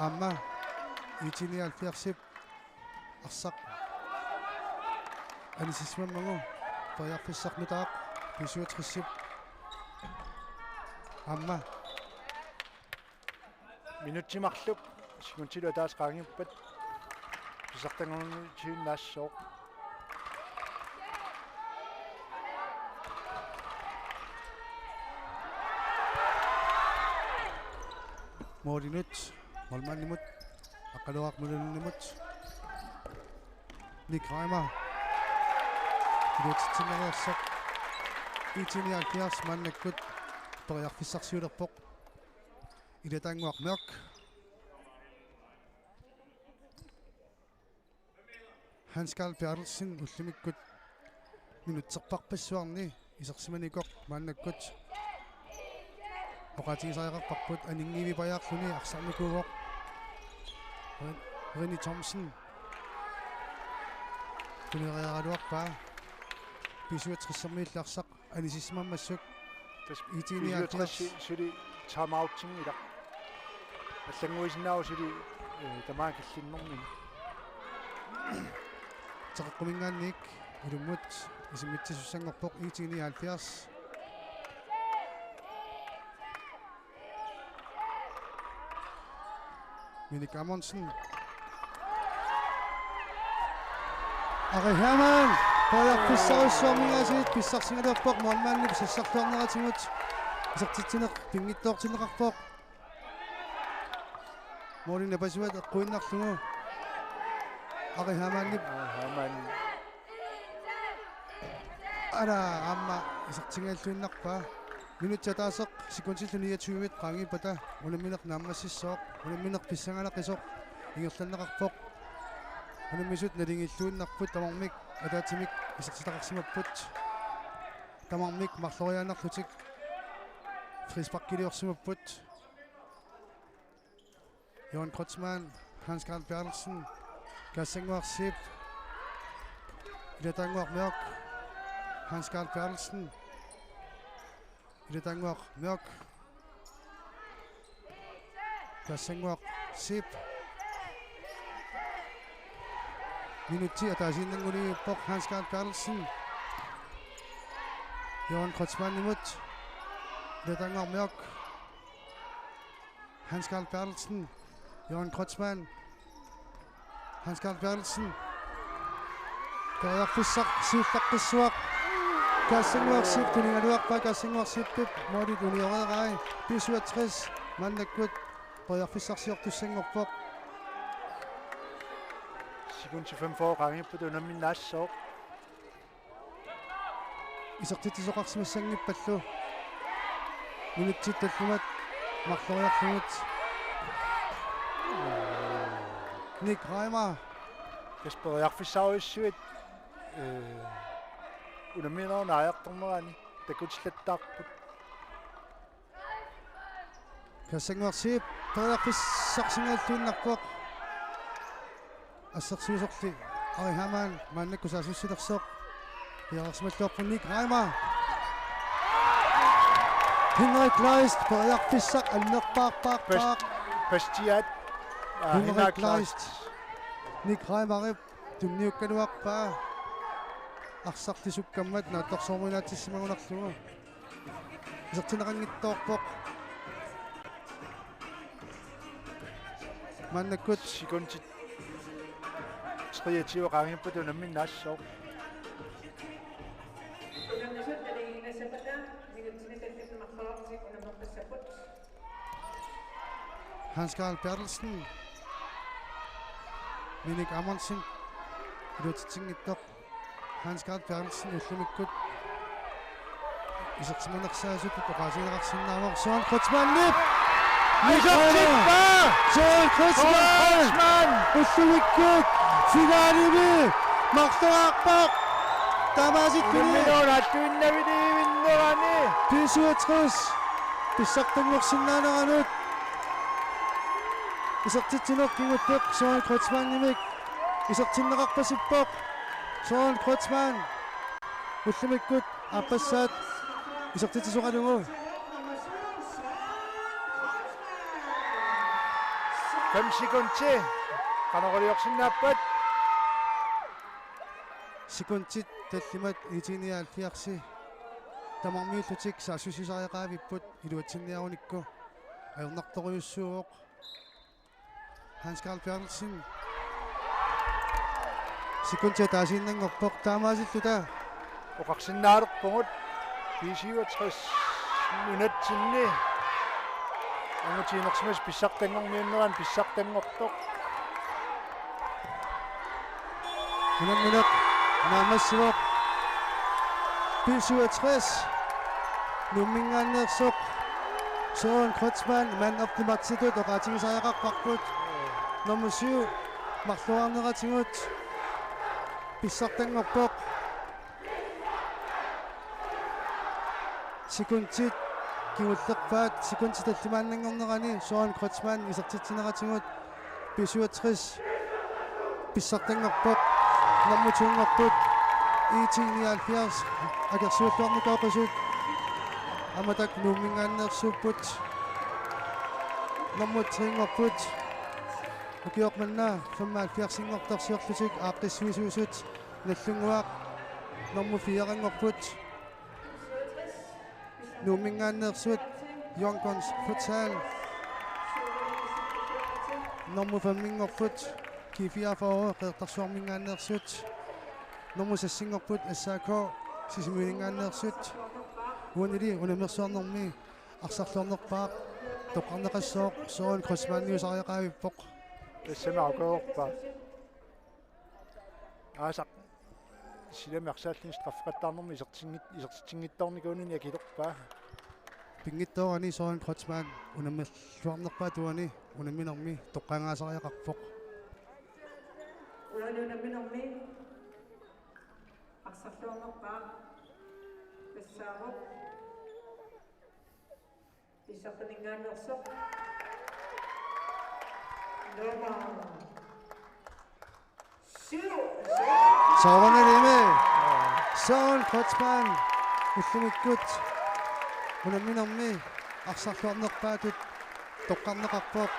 Aamma IT-79-ip arsaq anisisimammagu periarfissaq nutaaq B-syvogtres-ip. Aamma. Minutsit marluk sekundilu ataaseq qaangiuppat pissartanngorniutivinnaassooq. Målinut, målmandimut, Aqqaluaq Mulunimut. Nick Reimer. Iluatsitsinnereersoq. IT-79 maannakkut periarfissarsiulerpoq. Ilataannguaq Mørch. Hans Karl Berthelsen ullumikkut Minutserparpassuarni isersimanikoq maannakkut oqaatigisariaqarparput, aningiivipajaarluni arsarnikuuvoq Re-, René Thomsen. Tuneriaraluarpaa B syvogtressermiillu arsaq anisissimammata. Tassa I T nioghalvfjerds. B syvogtres suli timeoutinngilaq. Allannguisinnaavoq suli, eh, tamaat killinnermini. Teqeqquminngaanniit ilummut isimmitsisussanngorpoq I T nioghalvfjerds. Minik Amundsen. Ari Hermann, periarfissarujussuarminngaanniit pissarsigaluarpoq, målmandip sassartuarneratigut isertitsineq pinngitsoortinneqarpoq. Målinik napasuat eqquinnarlugu. Ari Hermannip. Ari Hermann. Ala, aamma isertigalluinnarpaa. Minutsit ataaseq sekundillu niogtyve qaangiuppata unammineq naammassissooq, unammineq pissanganaqqisoq ingerlanneqarpoq. Unammisut naligiilluinnarput, tamarmik ataatsimik isertitaqarsimapput. Tamarmik marloriaannarlutik frisparkiliorsimapput. Jørgen Kreutzmann, Hans Karl Berthelsen, Kassannguaq Zeeb, Ilataannguaq Mørch, Hans Karl Berthelsen, Ilataannguaq Mørch, Kassannguaq Zeeb. Minutsi ataasiinnanngulerpoq Hans Karl Berthelsen. Jørgen Kreutzmannimut, Ilataannguaq Mørch. Hans Karl Berthelsen, Jørgen Kreutzmann, Hans Karl Berthelsen. Periarfissaq siullaqqissuaq. Kassannguaq Zeeb tunigaluarpaa, Kassannguaq Zeebip målit unioreerai. B syvogtres maannakkut periarfissarsiortussanngorpoq. Sekundit femogfyrre qaangiuppata unammineq naassooq. Isertitsisoqarsimassanngippallu. Minutsit tallimat marloriarlugit. Nick Reimer. Tassa periarfissarujussuit, eh, unamminerup naajartornerani takutillattaarput. Kassannguaq Zeeb periarfissarsigalluinnarpoq. Assersuisorli Ari Hermann maannakkut saassussilersoq. Piareersimalluarpoq Nick Reimer. Henrik Kleist periarfissaq annerpaarpaarpaaq. Pas-, Bastiat. Aa, Henrik Henrik Kleist. Kleist. Nick Reimerip tunniukkaluarpaa. Arsarli sukkammat naatsorsuuminaatsissimagunarlugu. Isertinneqanngitsoorpoq. Maannakkut sekundit treogtyve qaangiuppata unammineq naassooq. Hans Karl Berthelsen. Minik Amundsen. Iluatsitsinngitsoq. Hans Karl Berthelsen ullumikkut isersimanersaasutut oqaasiineqarsinnaavoq. Søren Kreutzmannip! Isertippaa! Søren Kreutzmann! Kreutzmann! Ullumikkut finalimi marloriarpoq! Taamaasittuni unamminerup naalluinnavilivinnerani B syvogtres pissartanngorsinnaaneranut isertitsineq kingulleq Søren Kreutzmannimik isertinneqarpasippoq. Søren Kreutzmann ullumikkut aappassaat isertitsisoqalugu. Fem sekundi. Qanoq iliorsinnaappat? Sekundit tallimat I T nioghalvfjerds. Tamarmiullutik saassussisariaqavipput iluatsinniarunikku. Ajornartorujussuuvoq. Hans Karl Berthelsen. Sekundit ataasiinnanngorpoq taamaasilluta. Oqarsinnaalerpugut B syvogtres nunatsinni angutiinersimasut pissartanngorniunneranni pissartanngortoq. Unammineq naammassivoq. B syvogtres Nuumminngaanneersoq Søren Kreutzmann man of the matchitut oqaatigisariaqarparput. Nummer syv marloriarneratigut pissartanngorpoq. Sekundit kingullerpaat, sekundit tallimaannanngornerani Søren Kreutzmann isertitsineratigut B syvogtres pissartanngorpoq, nummer to-nngorput I T nioghalvfjerds akersuulluarnikooqisut, aamma taakku Nuumminngaanneersuupput, nummer tre-nngorput, ukioq manna femoghalvfjerds-inngortarsiorlutik aaqqissuisuusut, Nagdlunguaq, nummer fire-nngorput, Nuumminngaanneersut, Young Guns Futsal, nummer fem-inngorput, G fireogfyrre, Qeqertarsuarminngaanneersut, nummer seks-inngorput, S A K, Sisimiuninngaanneersut, uanili unammersuarnermi arsarluarnerpaaq toqqarneqassooq Søren Kreutzmanniusariaqavippoq. Tassami aqqaneq-marlunnik aasaq silami arsaallutik straffeqattaarnermi isertinngit-, isertitsinngitsoornikuunini akilerpaa. Pinngitsoorani Søren Kreutzmann unammerluarnerpaatut uani unamminermi toqqagaasariaqarpoq. Uani unamminermi arsarluarnerpaaq tassaavoq Pissartaninngaanneersoq nummer syv. Soorunalimi Søren Kreutzmann ullumikkut unamminermi arsarluarnerpaatut toqqarneqarpoq.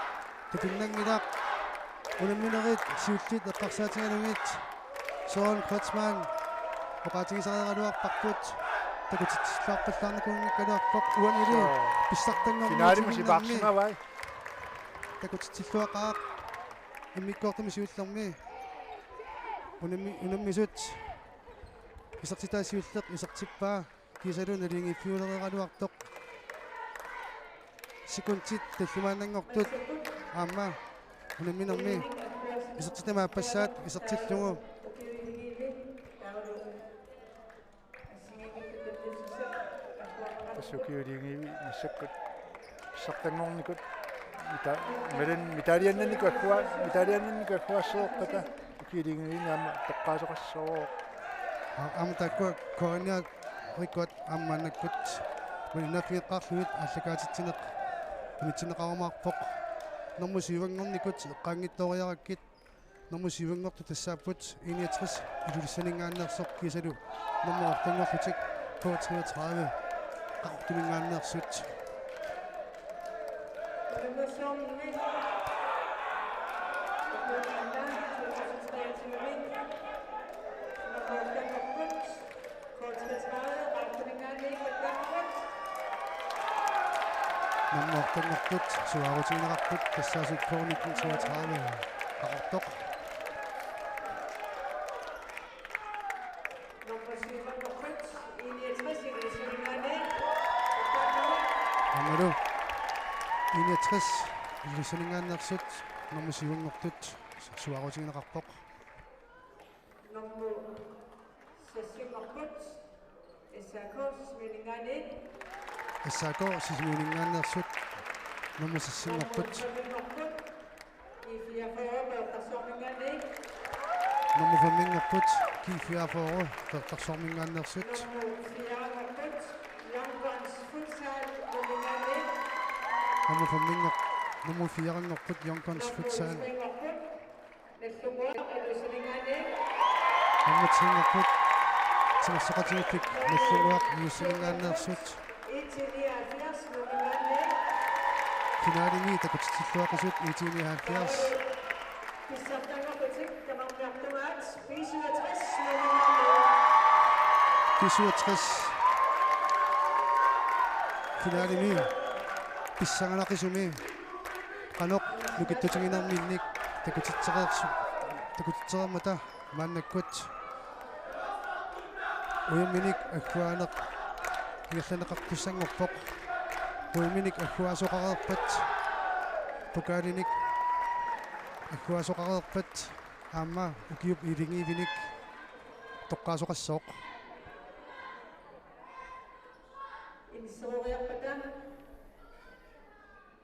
Tatinnanngilaq. Unamminerit siulliit eqqarsaatigalugit Søren Kreutzmann oqaatigisareeraluarparput, takutitsilluarpallaarnikuunngikkaluarpoq uanili. Soo. Pissartanngorniutiginnarmi. Finalimut sipaarsimavai. Takutitsilluaqaaq immikkoortumi siullermi. Unammi-, unammisut isertitaa siulleq isertippaa. Kiisalu naligiiffiulereeraluartoq. Sekundit tallimaannanngortut aamma unamminermi isertitami aappassaat isertillugu. Tassa ukiuliigivi massakkut pissartanngornikut mita-, malen-, mitaaliannannikut agguaa-, mitaaliannannikut agguaassooqqata ukiuliigiviinni aamma toqqaasoqassooq. A-, aamma taakkua K N R-ikkut aamma maannakkut malinnaaffigeqqaarlugit aallakaatitsineq unitsinneqarumaarpoq. Nummer syv-nngornikut eqqaanngitsooriarakkit. Nummer syv-nngortut tassaapput I niogtres Ilulissaninngaanneersoq kiisalu nummer otte-nngorlutik K treogtredive Qaqortuminngaanneersut. Nummer otte-nngorput suaarutigineqarput tassaasut K nitten treogtredive Qaqortoq. Aammalu I niogtres Ilulissaninngaanneersut nummer syv-nngortut suaarutigineqarpoq. Nummer seks-nngorput S A K Sisimiuninngaanniit. S A K Sisimiuninngaanneersut nummer seks-nngorput. Nummer fem-nngorput. Nummer fem-nngorput G fireogfyrre Qeqertarsuarminngaanneersut. Nummer fire-nngorput Young Guns Futsal Nuumminngaanniit. Nummer fem-nngor-, nummer fire-nngorput Young Guns Futsal. Nummer tre-nngorput Timersoqatigiiffik Nagdlunguaq Nuussiningaanneersut. Finalimi takutitsilluaqisut I T nioghalvfjerds. B syvogtres finalimi pissanganaqisumi qanoq nukittutiginerminnik takutitsereersu-, takutitsereermata maannakkut ujumminik agguaaneq ingerlanneqartussanngorpoq. Ujumminik agguaasoqareerpat, pokalinik agguaasoqareerpat aamma ukiup iligiivinik toqqaasoqassooq. Inseroriarpata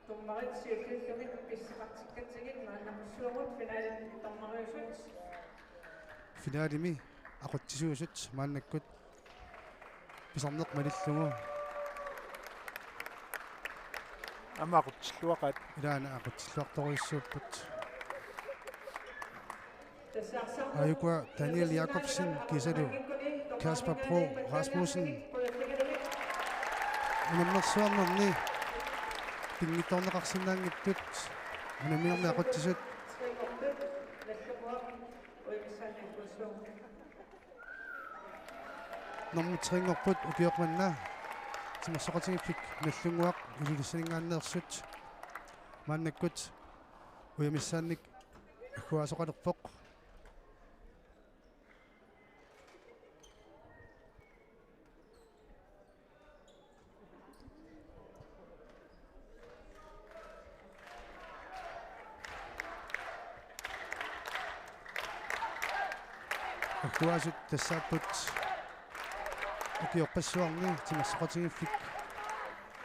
dommerit siulliullumi pissaqartikkatsigit maannamut suamut finalimi dommeriusut. Finalimi aqutsisuusut maannakkut pisarneq malillugu Aamma aqutsilluaqaat. Ilaana aqutsilluartorujussuupput. Aajukua Daniel Jakobsen kiisalu Kasper Bro Rasmussen. Unammersuarnerni pinngitsoorneqarsinnaanngitsut unamminermi aqutsisut. Nummer tre-nngorput ukioq manna timersoqatigiiffik Nagdlunguaq Ilulissaninngaanneersut. Maannakkut ujamissaannik agguaasoqalerpoq. Agguaasut tassaapput ukiorpassuarni timersoqatigiiffik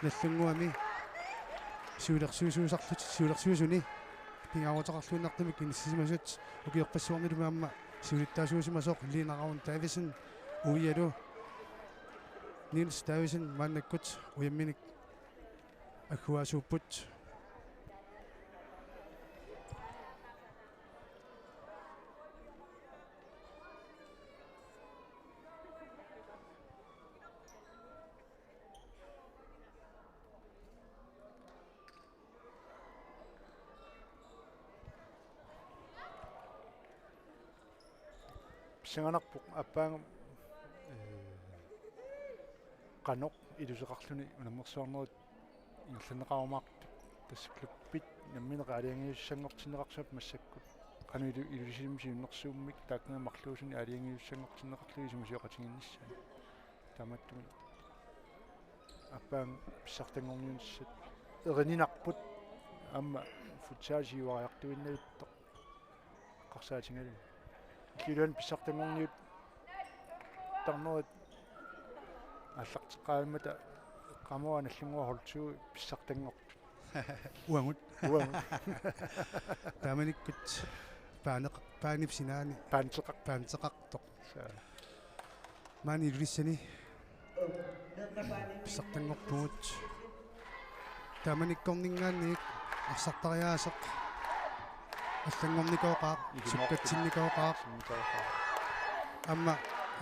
Nagdlunguami siulersuisuusarlutik, siulersuisuni pingaaruteqarluinnartumik inissisimasut. Ukiorpassuarnilu aamma siulittaasuusimasoq Lina Ravn Davidsen uialu Niels Davidsen maannakkut ujamminik agguaasuupput. Pissanganarpoq aappaagami, ee, qanoq iluseqarluni unammersuarnerit ingerlanneqarumaartut. Tassa klubbit nammineq aalajangiussissanngortinneqarsimapput massakkut. Qanoq ilu-, Ilulissani siunnersuummik taakkunani marluusuni aalajangiussissanngortinneqarlugit isumasioqatigiinnissaat. Taamaattumik aappaagami pissartanngorniunissat. Erininarput aamma futsal siuariartuinnavittoq eqqarsaatigalugu. Illup iluani pissartanngorniuttarnerit aallarteqqaarmata eqqaamavara Nagdlunguaq hold to pissartanngortut. Uagut. Uagut. Taamanikkut paaneq-, paanip sinaani. Paanteqar-. Paanteqartoq. Saa. Maani Ilulissani pissartanngorpugut. Taamanikkorninngaanniit arsartariaaseq allanngornikooqaaq, ilumooq-, sukkatsinnikuugaaq. Sinnikuugaaq. Aamma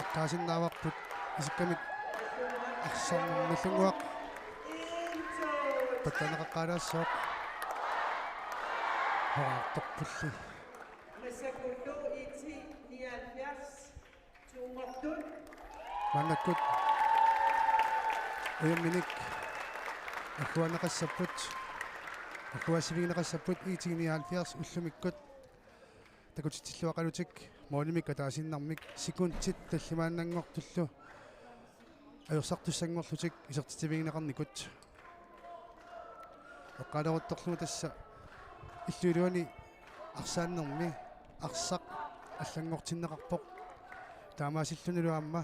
eqqaasinnaavarput isikkamik arsarnermut Nagdlunguaq pattaaneqaqqaalaassooq. Horaartorpulli. Maannakkut ujamminik agguaanneqassapput, agguaassivigineqassapput I T nioghalvfjerds ullumikkut takutitsilluaqalutik målimik ataasiinnarmik sekundit tallimaannanngortullu ajorsartussanngorlutik isertitsivigineqarnikut. Eqqaaleruttorlugu tassa illup iluani arsaannermi arsaq allanngortinneqarpoq. Taamaasillunilu aamma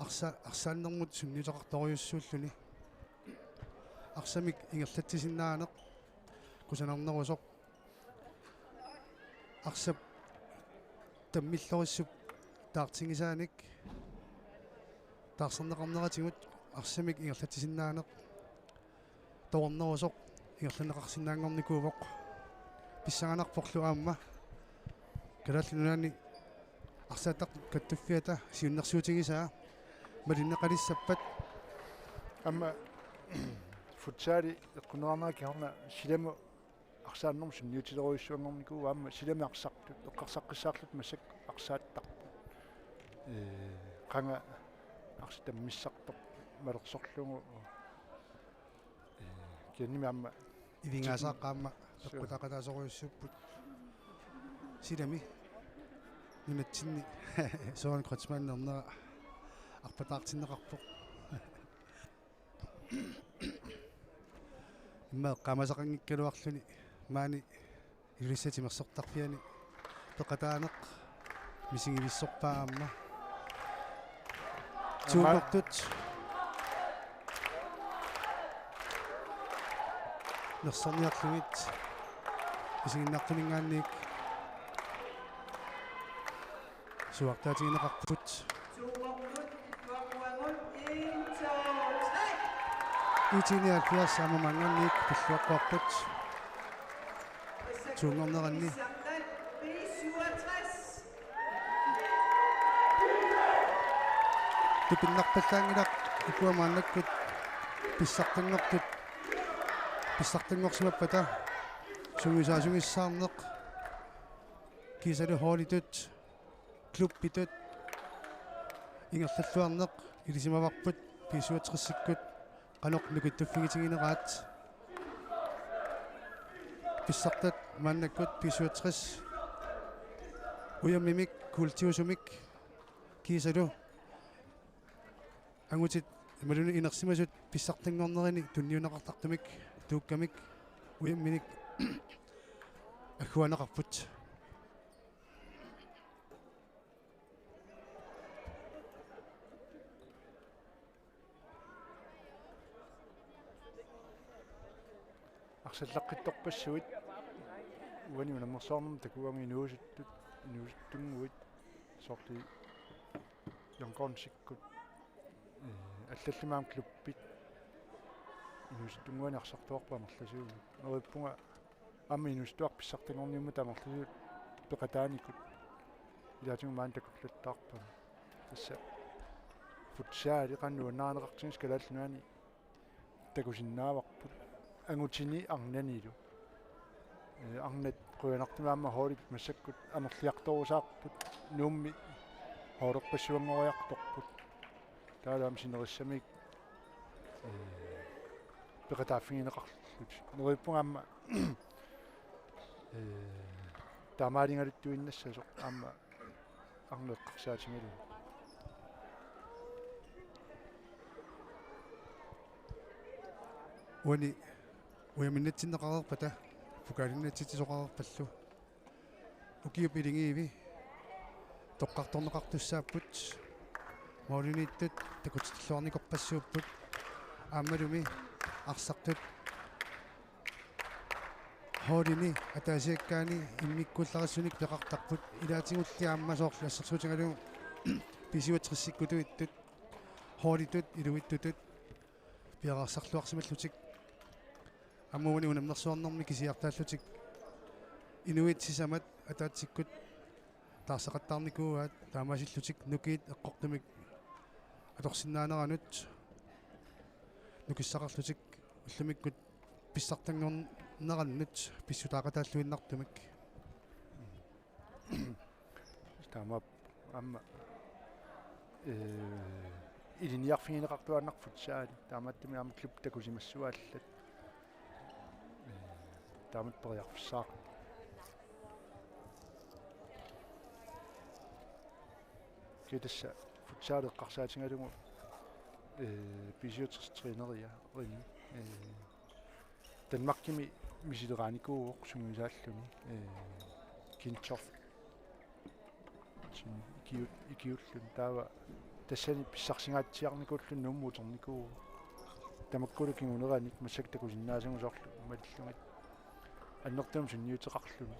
arsa-, arsaannermut sunniuteqartorujussuulluni. Arsamik ingerlatsisinnaaneq kusanarnerusoq. Arsap tammillorissup taartigisaanik taarserneqarneratigut arsamik ingerlatsisinnaaneq toornerusoq ingerlanneqarsinnaanngornikuuvoq. Pissanganarporlu aamma Kalaallit Nunaanni arsaattartut kattuffiata siunnersuutigisaa malinneqalissappat. Aamma futsali eqqunneqarnera kingorna silamut arsaannermut sunniutilerujussuanngornikuuvoq, aamma silamut arsartut eqqarsaqqissaarlutik massakkut arsaattarput. Ee, qanga arsaq tammissartoq malersorlugu, ee, kisiannimi aamma ivigaasaaq aamma, suu, peqqutaaqataasorujussuupput. Silami nunatsinni Søren Kreutzmann ernera arpataartinneqarpoq. Immaqa eqqaamasaqanngikkaluarluni maani Ilulissat timersortarfiani peqataaneq misigivissorpaa aamma. Aamma tuumertut nersorniarlugit isiginnaartuninngaanniit suaartaatigineqarput. Tuumertut, tuumertut, en, to, tre. I T nioghalvfjerds aamma maanngaanniit pilluaqquarput tuunngorneranni. Tupinnarpallaanngilaq ukua maannakkut pissartanngortut, pissartanngorsimappata sungiusaasunngissaarneq kiisalu holditut, klubbitut ingerlalluarneq ilisimavarput B syvogtresikkut qanoq nukittuffigitigineraat. Pissartat maannakkut B syvogtres ujammimik kuultiusumik kiisalu angutit imaluunniit inersimasut pissartanngornerini tunniunneqartartumik tuukkamik ujamminik agguaanneqarput. Arsallaqqittorpassuit uani unammersuarnermi takugaanni inuusuttut, inuusuttunnguit soorlu Jørgen Sikkut, eh, allallu aamma klubbit inuusuttunnguanik arsartuarput amerlasuunik. Neriuppunga aamma inuusuttuarput pissartanngorniummata amerlasuut peqataanikut ilaatigut maani takullattaarpagut. Tassa futsali qanoq nuannarineqartigisoq Kalaallit Nunaanni takusinnaavarput angutini arnanilu. Eh, arnat qujanartumik aamma holdit massakkut amerliartorusaarput, Nuummi holderpassuanngoriartorput. Taavalu aamma sinerissaminik, eh, peqataaffigineqarlutik. Neriuppunga aamma, eh, taamaaligaluttuinnassasoq aamma arnat eqqarsaatigalugu. Uani ujaminnitsinneqareerpata pokalinnitsinneqareerpallu ukiup iligiivi toqqartorneqartussaapput, målimiittut takutilluarnikorpassuupput, aammalumi arsartut holdini ataasiakkaani immikkuullarissunik peqartarput, ilaatigulli aamma soorlu assersuutigalugu B syvogtresikkut ittut, holditut, iluittutut piareersarluarsimallutik. Aamma uani unammersuarnermi kisiartaallutik inuit sisamat ataatsikkut taarseqattaarnikuuaat, taamaasillutik nukiit eqqortumik atorsinnaaneranut nukissaqarlutik ullumikkut pissartanngornerannut pissutaaqataalluinnartumik. Taamaappoq aamma, eh, ilinniarfigineqartuaannarpoq futsali. Taamaattumik aamma klub takusimassuaallat. Eh, taamatut periarfissaaq. Kisianni tassa futsali eqqarsaatigalugu, eh, B syvogtres træneriarinni, eh, Danmarkimi misileraanikuuvoq sungiusaalluni, eh, Kinthof. Sin ikiu-, ikiulluni taava tassani pissarsingaatsiarnikuulluni Nuummut uternikuu. Tamakkulu kinguneranik massakkut takusinnaasagut soorlu malillugit annertuumik sunniuteqarluni.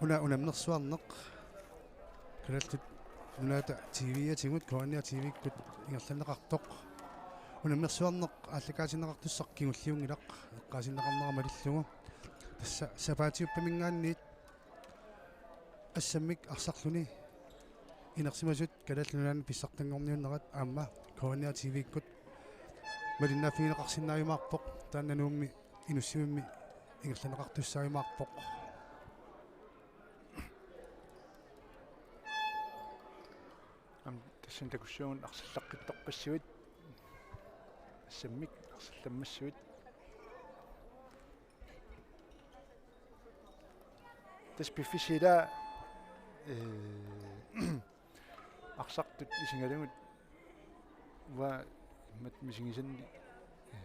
Una unammersuarneq Kalaallit Nunaata T V-atigut, K N R T V-kkut ingerlanneqartoq. Unammersuarneq aallakaatinneqartussaq kingulliunngilaq eqqaasinneqarnera malillugu. Tassa sapaatiuppaminngaanniit assammik arsarluni inersimasut Kalaallit Nunaanni pissartanngorniunnerat aamma K N R T V-kkut malinnaaffigineqarsinnaajumaarpoq, taanna Nuummi Inussivimmi ingerlanneqartussaajumaarpoq. Aamma tassani takussuugut arsallaqqittorpassuit, assammik arsallammassuit. Tassa piffissap ilaa, eh, arsartut isigalugit uanga imatut misigisanni, eh,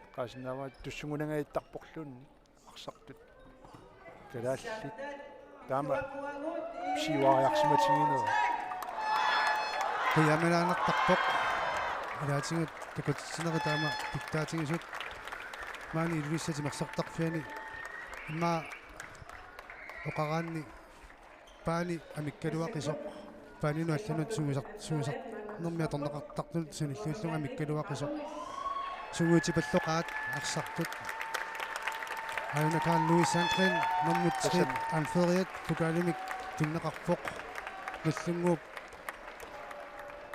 eqqaasinnaavara tussugunangaattarporluunniit arsartut kalaallit taama siuariarsimatiginera. Qiiaamalaannartarpoq. Ilaatigut takutitsinerit taama pitsaatigisut. Maani Ilulissat timersortarfiani immaqa oqaraanni paani amikkaluaqisoq. Paaninut allanut sungiusar-, sungiusarnermi atorneqartartunut sanilliullunga amikkaluaqisoq. Sungiutipalloqaat arsartut. Aajuna Carl Louis Sandgreen, nummer tre, anføreriat, pokalimik tunineqarpoq. Nallunnguup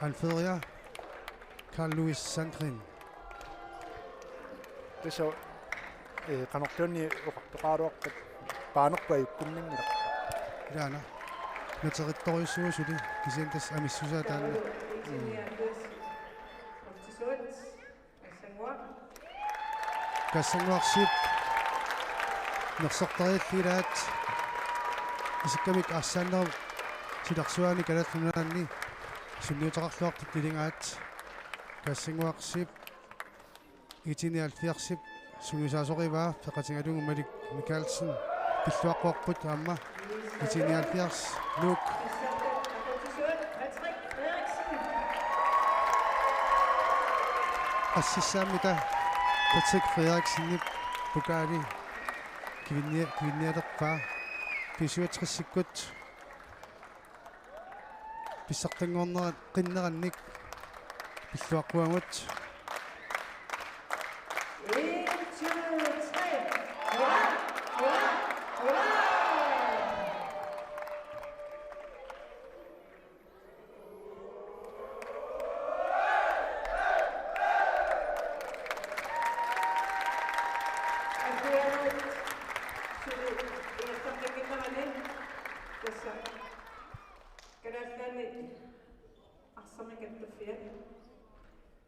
anføreria Carl Louis Sandgreen. Tassa, eh, qanorluunniit oqartoqaraluarpat paanerput ajukkunnanngilaq. Ilaana. Naterittorujussuuvoq suli kisianni tassa amissusaa taanna. Mm. Kassannguaq Zeeb. Nersortariallit ilaat. Isikkamik arsaannerup silarsuaani Kalaallit Nunaanni sunniuteqarluartut tilingaat. Kassannguaq Zeeb. I T nioghalvfjerdsip sungiusaasorivaa peqatigalugu Malik Mikaelsen pilluaqquarput aamma. I T nioghalvfjerds, Nuuk. Qassissaammita Patrick Frederiksenip pokali kivinnia-, kivinnialerpaa. B syvogtresikkut pissartanngornerat qinnerannik pilluaqquagut. En, to, tre. Hurra, hurra, hurra. Kalaallit Nunaanni arsamik kattuffiat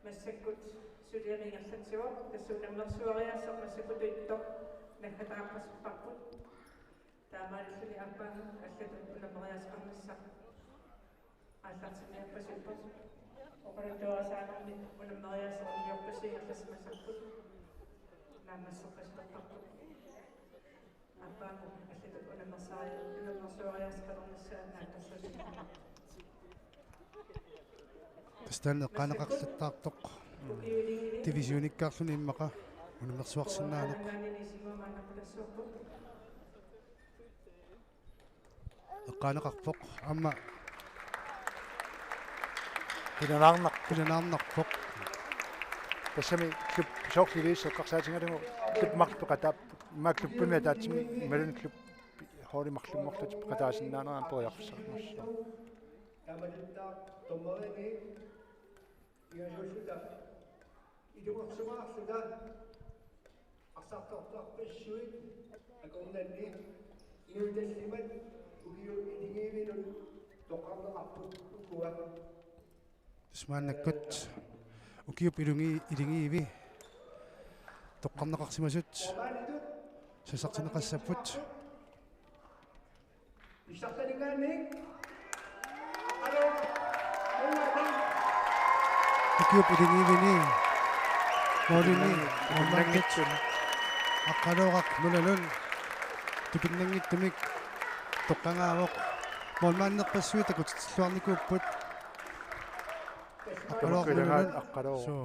massakkut suliami ingerlatsivoq, tassa unammersuariaaseq massakkut ittoq naggataarpasipparput. Taamaalilluni aappaanut allatut unammeriaaseqarnissaq aallartinniarpasippoq. Oqaluttuarisaanermi unammeriaaseq unioqqussi ingerlassimasarput naammasseqqissutorparput. Tassa taanna eqqaaneqarsimasaartoq. Divisionikkaarluni immaqa unammersuarsinnaaneq. Eqqaaneqarpoq aamma. Qilanaarnarpoq. Qilanaarnarpoq. Tassami klub-, soorlu iliuuseq eqqarsaatigalugu klubbi marluk peqataapput. Immaqa klubbimi ataatsimi imaluunniit klubbi holdit marlunngorlutik peqataasinnaanerat periarfissarsimassaaq. Taamatuttaaq dommerinik pingajuulluta ilungersungaarluta arsartortarpassuit akornanni inuit tallimat ukiut ilingiivinut toqqarneqarput ukua. Tassa maannakkut ukiup ilungi-, ilingiivi toqqarneqarsimasut sassartinneqassapput. Ukiup ilingiivini målimi målmandit Aqqaluoraq Nunalund tupinnanngitsumik toqqagaavoq. Målmanderpassuit takutitsilluarnikuupput. Aqqaluoraq Nunalund. Aqqaluoraq. Suu.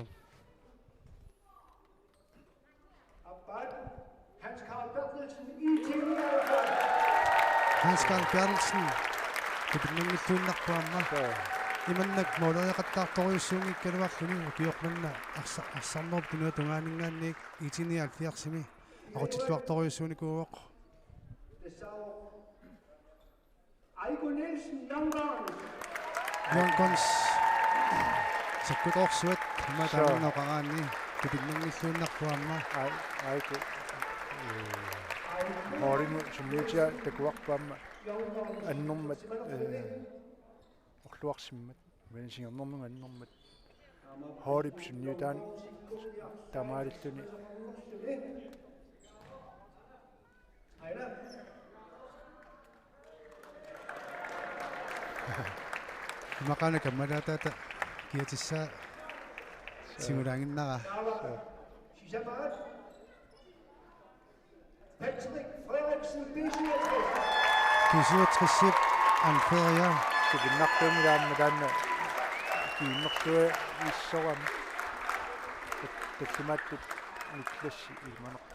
Hans Carl Berthelsen, I T nioghalvfjerds. Hans Carl Berthelsen, tupinnanngilluinnarpoq aamma. Joo. Imannak måleriaqattaartorujussuunngikkaluarluni ukioq manna arsa-, arsarnerup tunuata tungaaninngaanniit I T nioghalvfjerdsimi aqutsilluartorujussuunikuuvoq. Aiko Nielsen, Young Guns. Young Guns. Sakkutoorsuat, aamma. Suu. Taanna oqaraanni tupinnanngilluinnarpoq aamma. Ai-, Aiko. Eh, holdimut sunniutia takuarput aamma. Annermat, eh, orluarsimmat. Imaluunniit singernermut annermat. Holdip sunniutaa taamaalilluni. Imaqaana kammalaataata kiatissaa. Suu. Tigulaaginnarpaa. Suu. Patrick Frederiksen, B syvogtres. B syvogtres-ip anføreria. Sipinnartuumik aamma taanna kiinnertuagissorami. Tallimaattut Niklassi ilmaneq.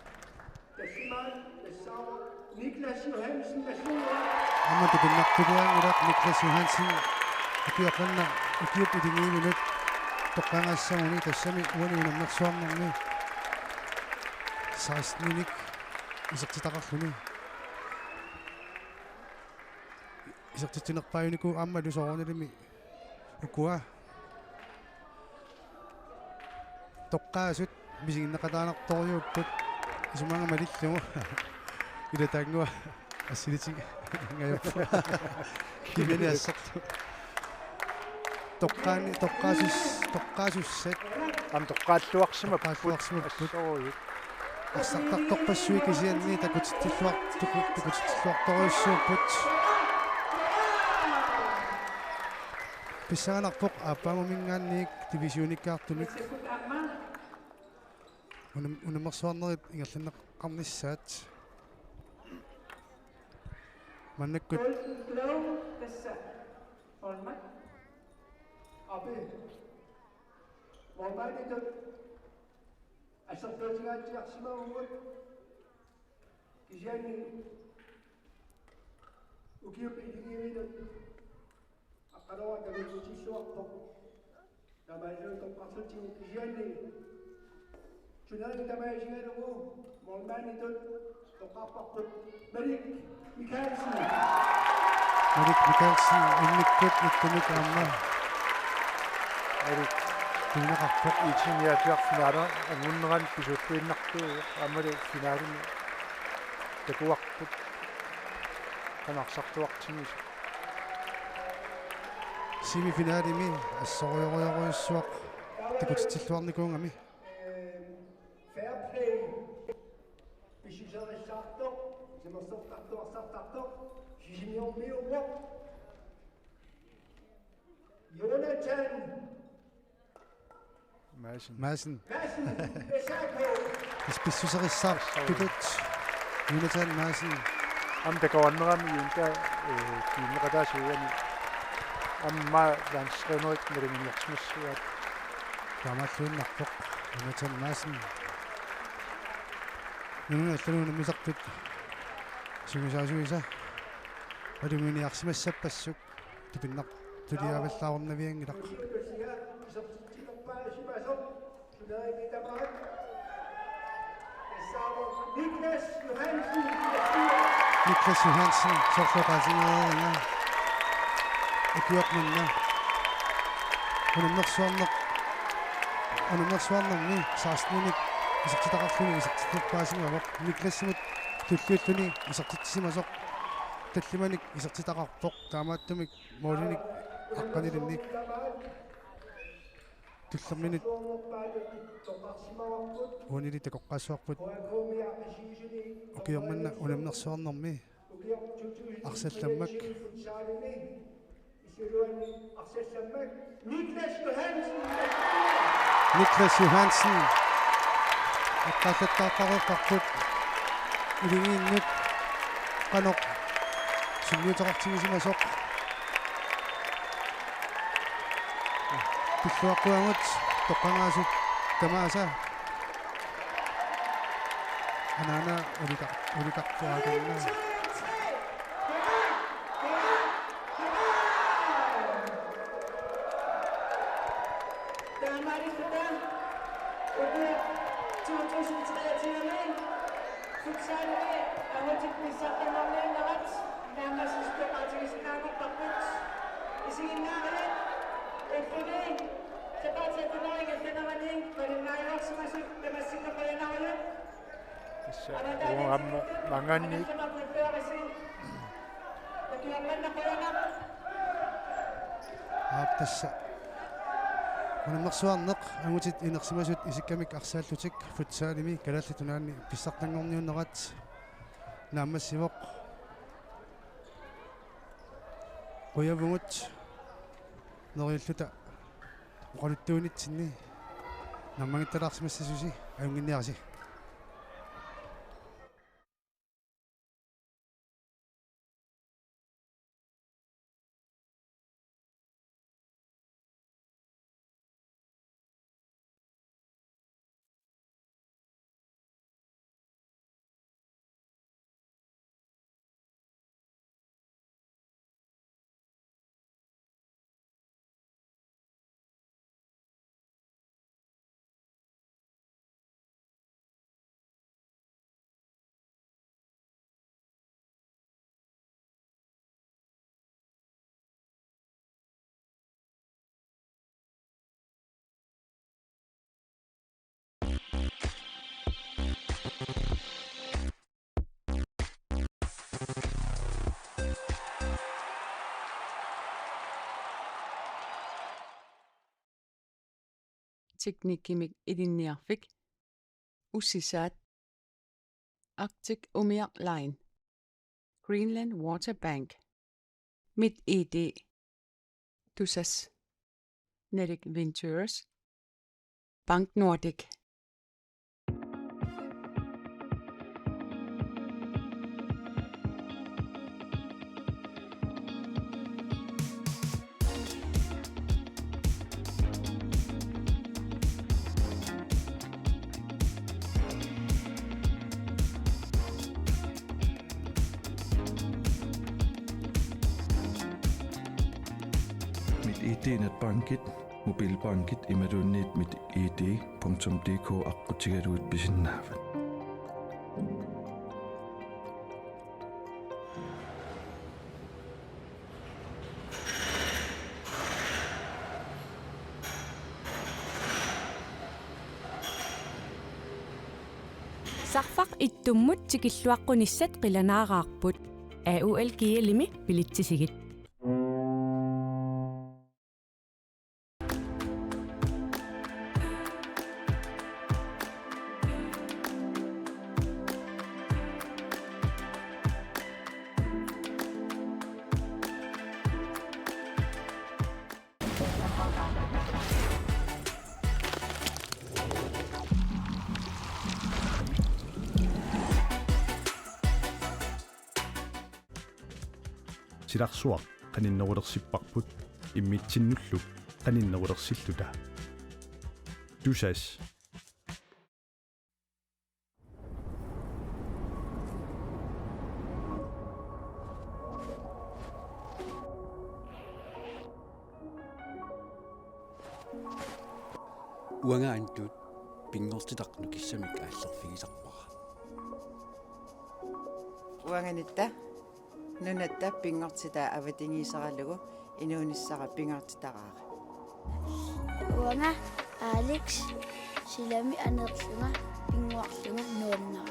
Tallimaat tassaavoq Niklas Johansen, værsgo. Aamma tupinnartuliaanngilaq Niklas Johansen. Ukioq manna ukiup iligiinnut toqqagassaguni, tassami uani unammersuarnermi seksteninik isertitaqarluni. Isertitsinerpaajunikuuvoq aammalu soorunalimi ukua toqqaasut misiginneqataanartorujuupput isumaga malillugu. Ilataanngua assilitik ngajappu. Kimiani assarlu. Toqqaani, toqqaasus-, toqqaasussat. Aamma toqqaalluarsimapput. Toqqaalluarsimapput. Assorujut. Arsartartorpassuit kisianni takutitsilluar-, tuku-, takutitsilluartorujussuupput. Pissanganarpoq aappaaguminngaanniit divisionikkaartumik. Unam-, unammersuarnerit ingerlanneqarnissaat. Maannakkut. Golden Globe, tassa. Målmand. Oppe. Målmanditut. Assersuutigaatsiarsimavugut. Kisianni ukiup iligiinnut aqqaneq-marluk takutitsilluarpoq. Taamaalilluni toqqarlutsigu kisianni turnering tamaasigalugu målmanditut toqqarparput Malik Mikaelsen. Malik Mikaelsen immikkut ittumik aamma. Malik. Tuunaqarpoq. Itinniaatiaq finaali angunnerani pisuuttuinnartuuvoq aammalu finaalimi takuarput qanoq arsartuartigisoq. Semifinalimi assorujorujorujussuaq takutitsilluarnikuugami. Fair play. Pissuserissaartoq, timersortartoq, arsartartoq, sisimiormiuuvoq. Jonathan Madsen. Madsen. Madsen, S A K. Pis-, pissuserissaartutut. Jonathan Madsen. Aamma takuarnerami Jonathan, eh, kiinneqataasuugami. Aamma landstrænerit maluginiarsimassuaat. Taamaalluinnarpoq Jonathan Madsen. Nunanut allanut unammisartut sungiusaasuisa maluginiarsimassappassuk. Tupinnartuliaavallaarunnavianngilaq. Niklas Johansen, soorlu oqaatigereeruma. Ukioq manna. Unammersuarneq. Unammersuarnermi seksteninik isertitaqarluni isertitaqarsimavoq. Niklasimut tulliulluni isertitsisimasoq. Tallimanik isertitaqarpoq. Taamaattumik målinik aqqanilinnik. Tullerminut uanili takoqqaassavarput. Ukioq manna unammersuarnermi arsallammak. Niklas Johansen. Niklas Johansen. Eqqaallattaartareerparput. Iligiinnut qanoq sunniuteqartigisimasoq. Pilluaqquagut toqqagaasut tamaasa. Anaana ulikar-, ulikarpuakanna. Taamaalilluta ukioq to tusind treogtyve futsalimi angutit pissartanngorniunnerat naammassisoqatigisinnaanngorparput. Isiginnaariarlugu ulluni sapaatip akunneri ingerlanerani malinnaajuarsimasut tamassi qujanarujussuaq. Tassa uanga aamma maanngaanniit. Aap, tassa. Unammersuarneq angutit inersimasut isikkamik arsaallutik futsalimi Kalaallit Nunaanni pissartanngorniunnerat naammassivoq. Qujavugut neriulluta oqaluttuunitsinni naammagittalaarsimassasusi, ajunnginniarisi. Teknikkimik ilinniarfik usisaat: Arctic Umiaq Line, Greenland Water Bank, MitID, Tusass, Nordic Ventures, Bank Nordik. MitID netbankit, mobilbankit imaluunniit mit I D punktum D K aqqutigalugit pisinnaavat. Sarfaq ittummut tikilluaqqunissat qilanaaraarput. A U L G L-imi bilitsisigit. Silarsuaq qaninnerulersipparput, immitsinnullu qaninnerulersilluta. Tusass. Uanga Antut pinngortitaq nukissamik aallerfigisarpara. Uanga Nitta, nunatta pinngortitaa avatangiiseralugu inuunissara pingaartitaraara. Uanga Alex, silami aneerlunga pinnguarlunga nuanna.